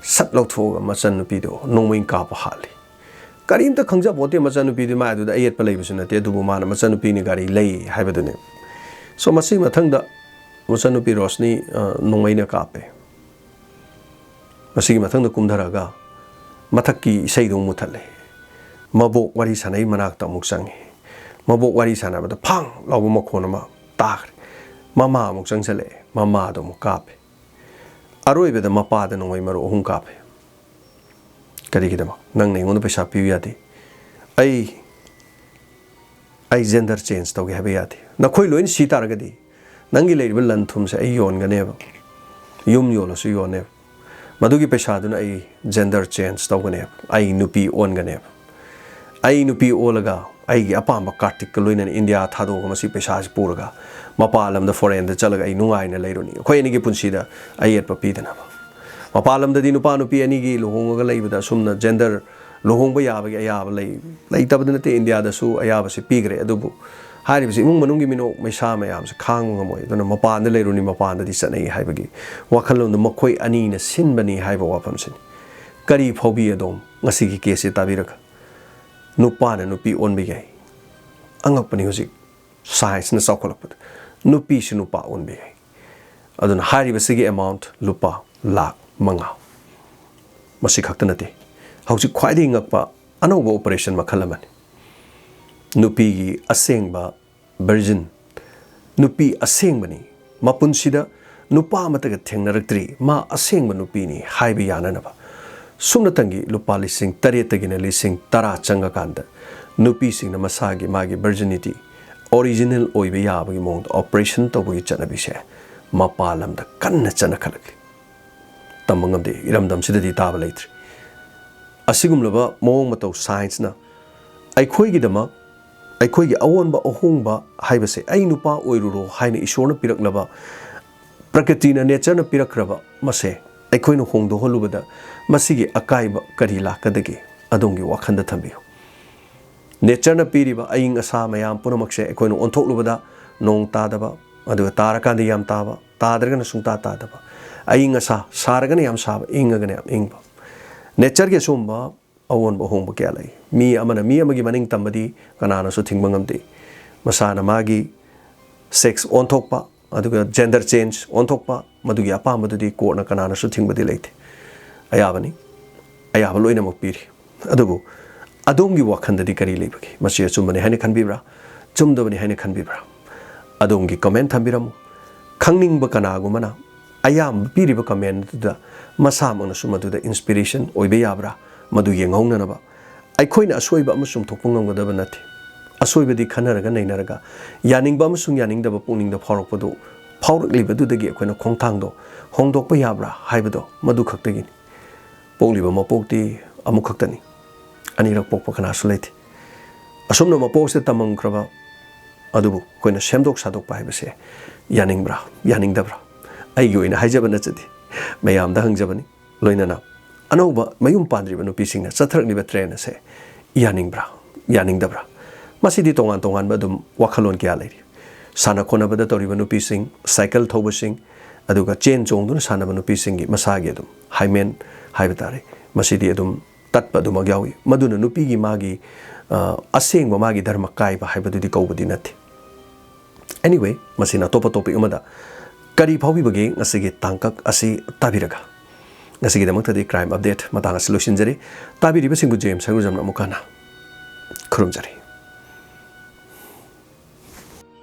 ꯁꯠ ꯂꯧꯊꯣꯛꯑꯒ ꯃꯆꯟꯅꯨꯄꯤꯗꯣ ꯅꯣꯡꯃꯩ ꯀꯥꯞꯄ ꯍꯥꯠꯂꯤ꯫ ꯀꯔꯤꯝꯇ ꯈꯪꯖꯄꯣꯠꯇꯦ ꯃꯆꯟꯅꯨꯄꯤꯗꯨ, ꯃꯥꯏ ꯑꯗꯨꯗ ꯑꯌꯦꯠꯄ ꯂꯩꯕꯁꯨ ꯅꯠꯇꯦ, ꯑꯗꯨꯕꯨ ꯃꯥꯅ ꯃꯆꯟꯅꯨꯄꯤꯅ ꯒꯥꯔꯤ ꯂꯩ ꯍꯥꯏꯕꯗꯨꯅꯦ꯫ So, ꯃꯁꯤꯒꯤ ꯃꯊꯪꯗ ꯃꯆꯟꯅꯨꯄꯤ ꯔꯣꯁꯅꯤ, ꯑ, ꯅꯣꯡꯃꯩꯅ ꯀꯥꯞꯄꯦ꯫ ꯃꯁꯤꯒꯤ ꯃꯊꯪꯗ ꯀꯨꯝꯊꯔꯒ ꯃꯊꯛꯀꯤ ꯏꯁꯩꯗꯨ ꯑꯃꯨꯛ ꯃꯨꯊꯠꯂꯦ꯫ ꯃꯕꯣꯛ ꯋꯥꯔꯤ ꯁꯥꯟꯅꯩ ꯃꯅꯥꯛꯇ ꯑꯃꯨꯛ ꯆꯪꯉꯦ꯫ ꯃꯕꯣꯛ ꯋꯥꯔꯤ ꯁꯥꯟꯅꯕꯗ ꯐꯥꯡ ꯂꯥꯎꯕ ꯃꯈꯣꯟ ꯑꯃ ꯇꯥꯈ꯭ꯔꯦ꯫ ꯃꯃꯥ ꯑꯃꯨꯛ ꯆꯪꯁꯤꯜꯂꯛꯑꯦ꯫ ꯃꯃꯥꯗꯣ ꯑꯃꯨꯛ ꯀꯥꯞꯄꯦ꯫ ꯑꯔꯣꯏꯕꯗ ꯃꯄꯥꯗ ꯅꯣꯡꯃꯩ ꯃꯔꯨ ꯑꯍꯨꯝ ꯀꯥꯞꯄꯦ꯫ "ꯀꯔꯤꯒꯤꯗꯃꯛ? ꯅꯪꯅ ꯑꯩꯉꯣꯟꯗ ꯄꯩꯁꯥ ꯄꯤꯌꯨ ꯌꯥꯗꯦ꯫ ꯑꯩ, ꯑꯩ ꯖꯦꯟꯗꯔ ꯆꯦꯟꯖ ꯇꯧꯒꯦ ꯍꯥꯏꯕ ꯌꯥꯗꯦ꯫ ꯅꯈꯣꯏ ꯂꯣꯏꯅ ꯁꯤ ꯇꯥꯔꯒꯗꯤ ꯅꯪꯒꯤ ꯂꯩꯔꯤꯕ ꯂꯟ ꯊꯨꯝꯁꯦ ꯑꯩ ꯌꯣꯟꯒꯅꯦꯕ꯫ ꯌꯨꯝ ꯌꯣꯜꯂꯁꯨ ꯌꯣꯟꯅꯦꯕ꯫ ꯃꯗꯨꯒꯤ ꯄꯩꯁꯥꯗꯨꯅ ꯑꯩ ꯖꯦꯟꯗꯔ ꯆꯦꯟꯖ ꯇꯧꯒꯅꯦꯕ꯫ ꯑꯩ ꯅꯨꯄꯤ ꯑꯣꯟꯒꯅꯦꯕ꯫ ꯑꯩ ꯅꯨꯄꯤ ꯑꯣꯜꯂꯒ ꯑꯩꯒꯤ ꯑꯄꯥꯝꯕ ꯀꯥꯔꯇꯤꯛꯀ ꯂꯣꯏꯅꯅ ꯏꯟꯗꯤꯌꯥ ꯊꯥꯗꯣꯛꯑꯒ ꯃꯁꯤ ꯄꯩꯁꯥꯁꯤ ꯄꯨꯔꯒ ꯃꯄꯥꯟ ꯂꯝꯗ, ꯐꯣꯔꯦꯟꯗ ꯆꯠꯂꯒ ꯑꯩ ꯅꯨꯡꯉꯥꯏꯅ ꯂꯩꯔꯨꯅꯤ꯫ ꯑꯩꯈꯣꯏ ꯑꯅꯤꯒꯤ ꯄꯨꯟꯁꯤꯗ ꯑꯌꯦꯠꯄ ꯄꯤꯗꯅꯕ꯫ ꯃꯄꯥꯟ ꯂꯝꯗꯗꯤ ꯅꯨꯄꯥ ꯅꯨꯄꯤ ꯑꯅꯤꯒꯤ ꯂꯨꯍꯣꯡꯉꯒ ꯂꯩꯕꯗ ꯑꯁꯨꯝꯅ gender ꯂꯨꯍꯣꯡꯕ ꯌꯥꯕꯒꯤ ꯑꯌꯥꯕ ꯂꯩ, ꯂꯩꯇꯕꯗꯤ ꯅꯠꯇꯦ, ꯏꯟꯗꯤꯌꯥꯗꯁꯨ ꯑꯌꯥꯕꯁꯤ ꯄꯤꯈ꯭ꯔꯦ꯫ ꯑꯗꯨꯕꯨ ꯍꯥꯏꯔꯤꯕꯁꯤ ꯏꯃꯨꯡ ꯃꯅꯨꯡꯒꯤ ꯃꯤꯅꯣꯛ ꯃꯩꯁꯥ ꯃꯌꯥꯝꯁꯦ ꯈꯥꯡꯕ ꯉꯝꯃꯣꯏ꯫ ꯑꯗꯨꯅ ꯃꯄꯥꯟꯗ ꯂꯩꯔꯨꯅꯤ, ꯃꯄꯥꯟꯗꯗꯤ ꯆꯠꯅꯩ ꯍꯥꯏꯕꯒꯤ ꯋꯥꯈꯜꯂꯣꯟꯗꯣ ꯃꯈꯣꯏ ꯑꯅꯤꯅ ꯁꯤꯟꯕꯅꯤ ꯍꯥꯏꯕ ꯋꯥꯐꯝꯁꯤꯅꯤ꯫ ꯀꯔꯤ ꯐꯥꯎꯕꯤ ꯑꯗꯣꯝ ꯉꯁꯤꯒꯤ case ꯁꯦ ꯇꯥꯕꯤꯔꯒ? ꯅꯨꯄꯥꯅ ꯅꯨꯄꯤ ꯑꯣꯟꯕ ꯌꯥꯏ꯫ ꯑꯉꯛꯄꯅꯤ, ꯍꯧꯖꯤꯛ science ꯅ ꯆꯥꯎꯈꯠꯂꯛꯄꯗ ꯅꯨꯄꯤꯁꯨ ꯅꯨꯄꯥ ꯑꯣꯟꯕ ꯌꯥꯏ꯫ ꯑꯗꯨꯅ ꯍꯥꯏꯔꯤꯕꯁꯤꯒꯤ amount ꯂꯨꯄꯥ ꯂꯥꯈ ꯃꯉꯥ꯫ ꯃꯁꯤ ꯈꯛꯇ ꯅꯠꯇꯦ, ꯍꯧꯖꯤꯛ ꯈ꯭ꯋꯥꯏꯗꯒꯤ ꯉꯛꯄ ꯑꯅꯧꯕ operation ꯃꯈꯜ ꯑꯃꯅꯤ꯫ ꯅꯨꯄꯤꯒꯤ ꯑꯁꯦꯡꯕ virgin, ꯅꯨꯄꯤ ꯑꯁꯦꯡꯕꯅꯤ, ꯃꯄꯨꯟꯁꯤꯗ ꯅꯨꯄꯥ ꯑꯃꯠꯇꯒ ꯊꯦꯡꯅꯔꯛꯇ꯭ꯔꯤ, ꯃꯥ ꯑꯁꯦꯡꯕ ꯅꯨꯄꯤꯅꯤ ꯍꯥꯏꯕ ꯌꯥꯅꯅꯕ ꯁꯨꯞꯅꯇꯪꯒꯤ ꯂꯨꯄꯥ ꯂꯤꯁꯤꯡ ꯇꯔꯦꯠꯇꯒꯤꯅ ꯂꯤꯁꯤꯡ ꯇꯔꯥ ꯆꯪꯉꯀꯥꯟꯗ ꯅꯨꯄꯤꯁꯤꯡꯅ ꯃꯁꯥꯒꯤ, ꯃꯥꯒꯤ virginity original ꯑꯣꯏꯕ ꯌꯥꯕꯒꯤ ꯃꯑꯣꯡꯗ operation ꯇꯧꯕꯒꯤ ꯆꯠꯅꯕꯤꯁꯦ ꯃꯄꯥꯟ ꯂꯝꯗ ꯀꯟꯅ ꯆꯠꯅꯈꯠꯂꯛꯂꯤ꯫ ꯇꯝꯕ ꯉꯝꯗꯦ, ꯏꯔꯝꯗꯝꯁꯤꯗꯗꯤ ꯇꯥꯕ ꯂꯩꯇ꯭ꯔꯤ꯫ ꯑꯁꯤꯒꯨꯝꯂꯕ ꯃꯑꯣꯡ ꯃꯇꯧ science ꯅ ꯑꯩꯈꯣꯏꯒꯤꯗꯃꯛ, ꯑꯩꯈꯣꯏꯒꯤ ꯑꯑꯣꯟꯕ ꯑꯍꯣꯡꯕ ꯍꯥꯏꯕꯁꯦ, "ꯑꯩ ꯅꯨꯄꯥ ꯑꯣꯏꯔꯨꯔꯣ" ꯍꯥꯏꯅ ꯏꯁꯣꯔꯅ ꯄꯤꯔꯛꯂꯕ, ꯄ꯭ꯔꯀ꯭ꯔꯤꯇꯤꯅ, nature ꯅ ꯄꯤꯔꯛꯈ꯭ꯔꯕ ꯃꯁꯦ ꯑꯩꯈꯣꯏꯅ ꯍꯣꯡꯗꯣꯛꯍꯜꯂꯨꯕꯗ ꯃꯁꯤꯒꯤ ꯑꯀꯥꯏꯕ ꯀꯔꯤ ꯂꯥꯛꯀꯗꯒꯦ? ꯑꯗꯣꯝꯒꯤ ꯋꯥꯈꯜꯗ ꯊꯝꯕꯤꯌꯨ꯫ Nature ꯅ ꯄꯤꯔꯤꯕ ꯑꯏꯪ ꯑꯁꯥ ꯃꯌꯥꯝ ꯄꯨꯝꯅꯃꯛꯁꯦ ꯑꯩꯈꯣꯏꯅ ꯑꯣꯟꯊꯣꯛꯂꯨꯕꯗ ꯅꯣꯡ ꯇꯥꯗꯕ, ꯑꯗꯨꯒ ꯇꯥꯔꯀꯥꯟꯗ ꯌꯥꯝ ꯇꯥꯕ, ꯇꯥꯗ꯭ꯔꯒꯅ ꯁꯨꯡꯇꯥ ꯇꯥꯗꯕ, ꯑꯏꯪ ꯑꯁꯥ ꯁꯥꯔꯒꯅ ꯌꯥꯝ ꯁꯥꯕ, ꯏꯪꯉꯒꯅ ꯌꯥꯝ ꯏꯪꯕ꯫ Nature ꯒꯤ ꯑꯁꯨꯝꯕ ꯑꯑꯣꯟꯕ ꯑꯍꯣꯡꯕ ꯀꯌꯥ ꯂꯩ꯫ ꯃꯤ ꯑꯃꯅ ꯃꯤ ꯑꯃꯒꯤ ꯃꯅꯤꯡ ꯇꯝꯕꯗꯤ ꯀꯅꯥꯅꯁꯨ ꯊꯤꯡꯕ ꯉꯝꯗꯦ꯫ ꯃꯁꯥꯅ ꯃꯥꯒꯤ sex ꯑꯣꯟꯊꯣꯛꯄ, ꯑꯗꯨꯒ gender change ꯑꯣꯟꯊꯣꯛꯄ, ꯃꯗꯨꯒꯤ ꯑꯄꯥꯝꯕꯗꯨꯗꯤ court ꯅ ꯀꯅꯥꯅꯁꯨ ꯊꯤꯡꯕꯗꯤ ꯂꯩꯇꯦ꯫ ꯑꯌꯥꯕꯅꯤ, ꯑꯌꯥꯕ ꯂꯣꯏꯅꯃꯛ ꯄꯤꯔꯤ꯫ ꯑꯗꯨꯕꯨ ꯑꯗꯣꯝꯒꯤ ꯋꯥꯈꯜꯗꯗꯤ ꯀꯔꯤ ꯂꯩꯕꯒꯦ? ꯃꯁꯤ ꯑꯆꯨꯝꯕꯅꯤ ꯍꯥꯏꯅ ꯈꯟꯕꯤꯕ꯭ꯔꯥ? ꯆꯨꯝꯗꯕꯅꯤ ꯍꯥꯏꯅ ꯈꯟꯕꯤꯕ꯭ꯔꯥ? ꯑꯗꯣꯝꯒꯤ comment ꯊꯝꯕꯤꯔꯝꯃꯨ꯫ ꯈꯪꯅꯤꯡꯕ ꯀꯅꯥꯒꯨꯝꯕꯅ ꯑꯌꯥꯝꯕ ꯄꯤꯔꯤꯕ comment ꯑꯗꯨꯗ ꯃꯁꯥꯃꯛꯅꯁꯨ ꯃꯗꯨꯗ inspiration ꯑꯣꯏꯕ ꯌꯥꯕ꯭ꯔꯥ? ꯃꯗꯨ ꯌꯦꯡꯍꯧꯅꯅꯕ ꯑꯩꯈꯣꯏꯅ ꯑꯁꯣꯏꯕ ꯑꯃ ꯆꯨꯝꯊꯣꯛꯄ ꯉꯝꯒꯗꯕ ꯅꯠꯇꯦ꯫ ꯑꯁꯣꯏꯕꯗꯤ ꯈꯟꯅꯔꯒ ꯅꯩꯅꯔꯒ, ꯌꯥꯅꯤꯡꯕ ꯑꯃꯁꯨꯡ ꯌꯥꯅꯤꯡꯗꯕ ꯄꯨꯛꯅꯤꯡꯗ ꯐꯥꯎꯔꯛꯄꯗꯨ, ꯐꯥꯎꯔꯛꯂꯤꯕꯗꯨꯗꯒꯤ ꯑꯩꯈꯣꯏꯅ ꯈꯣꯡꯊꯥꯡꯗꯣ ꯍꯣꯡꯗꯣꯛꯄ ꯌꯥꯕ꯭ꯔꯥ ꯍꯥꯏꯕꯗꯣ ꯃꯗꯨ ꯈꯛꯇꯒꯤꯅꯤ꯫ ꯄꯣꯛꯂꯤꯕ ꯃꯄꯣꯛꯇꯤ ꯑꯃꯨꯛꯈꯛꯇꯅꯤ꯫ ꯑꯅꯤꯔꯛ ꯄꯣꯛꯄ ꯀꯅꯥꯁꯨ ꯂꯩꯇꯦ꯫ ꯑꯁꯨꯝꯅ ꯃꯄꯣꯛꯁꯤꯗ ꯇꯝꯃꯝꯈ꯭ꯔꯕ ꯑꯗꯨꯕꯨ ꯑꯩꯈꯣꯏꯅ ꯁꯦꯝꯗꯣꯛ ꯁꯥꯗꯣꯛꯄ ꯍꯥꯏꯕꯁꯦ ꯌꯥꯅꯤꯡꯕ꯭ꯔꯥ, ꯌꯥꯅꯤꯡꯗꯕ꯭ꯔꯥ? ꯑꯩꯒꯤ ꯑꯣꯏꯅ ꯍꯥꯏꯖꯕ ꯅꯠꯆꯗꯦ꯫ ꯃꯌꯥꯝꯗ ꯍꯪꯖꯕꯅꯤ꯫ ꯂꯣꯏꯅꯅ ꯑꯅꯧꯕ ꯃꯌꯨꯝ ꯄꯥꯟꯗ꯭ꯔꯤꯕ ꯅꯨꯄꯤꯁꯤꯡꯅ ꯆꯠꯊꯔꯛꯂꯤꯕ trend ꯑꯁꯦ ꯌꯥꯅꯤꯡꯕ꯭ꯔꯥ, ꯌꯥꯅꯤꯡꯗꯕ꯭ꯔꯥ? ꯃꯁꯤꯗꯤ ꯇꯣꯉꯥꯟ ꯇꯣꯉꯥꯟꯕ ꯑꯗꯨꯝ ꯋꯥꯈꯜꯂꯣꯟ ꯀꯌꯥ ꯂꯩꯔꯤ꯫ ꯁꯥꯟꯅ ꯈꯣꯠꯅꯕꯗ ꯇꯧꯔꯤꯕ ꯅꯨꯄꯤꯁꯤꯡ, ꯁꯥꯏꯀꯜ ꯊꯧꯕꯁꯤꯡ, ꯑꯗꯨꯒ ꯆꯦꯟ ꯆꯣꯡꯗꯨꯅ ꯁꯥꯟꯅꯕ ꯅꯨꯄꯤꯁꯤꯡꯒꯤ ꯃꯁꯥꯒꯤ ꯑꯗꯨꯝ hymen ꯍꯥꯏꯕ ꯇꯥꯔꯦ, ꯃꯁꯤꯗꯤ ꯑꯗꯨꯝ ꯇꯠꯄ ꯑꯗꯨꯃꯛ ꯌꯥꯎꯏ꯫ ꯃꯗꯨꯅ ꯅꯨꯄꯤꯒꯤ ꯃꯥꯒꯤ, ꯑ, ꯑꯁꯦꯡꯕ ꯃꯥꯒꯤ ꯙꯔꯃ ꯀꯥꯏꯕ ꯍꯥꯏꯕꯗꯨꯗꯤ ꯀꯧꯕꯗꯤ ꯅꯠꯇꯦ꯫ Anyway, ꯃꯁꯤꯅ ꯑꯇꯣꯞꯄ topic ꯑꯃꯗ꯫ ꯀꯔꯤ ꯐꯥꯎꯕꯤꯕꯒꯦ ꯉꯁꯤꯒꯤ ꯇꯥꯡꯀꯛ ꯑꯁꯤ ꯇꯥꯕꯤꯔꯒ? ꯉꯁꯤꯒꯤꯗꯃꯛꯇꯗꯤ crime update ꯃꯇꯥꯡ ꯑꯁꯤ ꯂꯣꯏꯁꯤꯟꯖꯔꯤ꯫ ꯇꯥꯕꯤꯔꯤꯕꯁꯤꯡꯕꯨ ꯖꯦꯝꯁ ꯁꯔꯨꯖꯝꯅ ꯑꯃꯨꯛ ꯍꯟꯅ ꯈꯨꯔꯨꯝꯖꯔꯤ꯫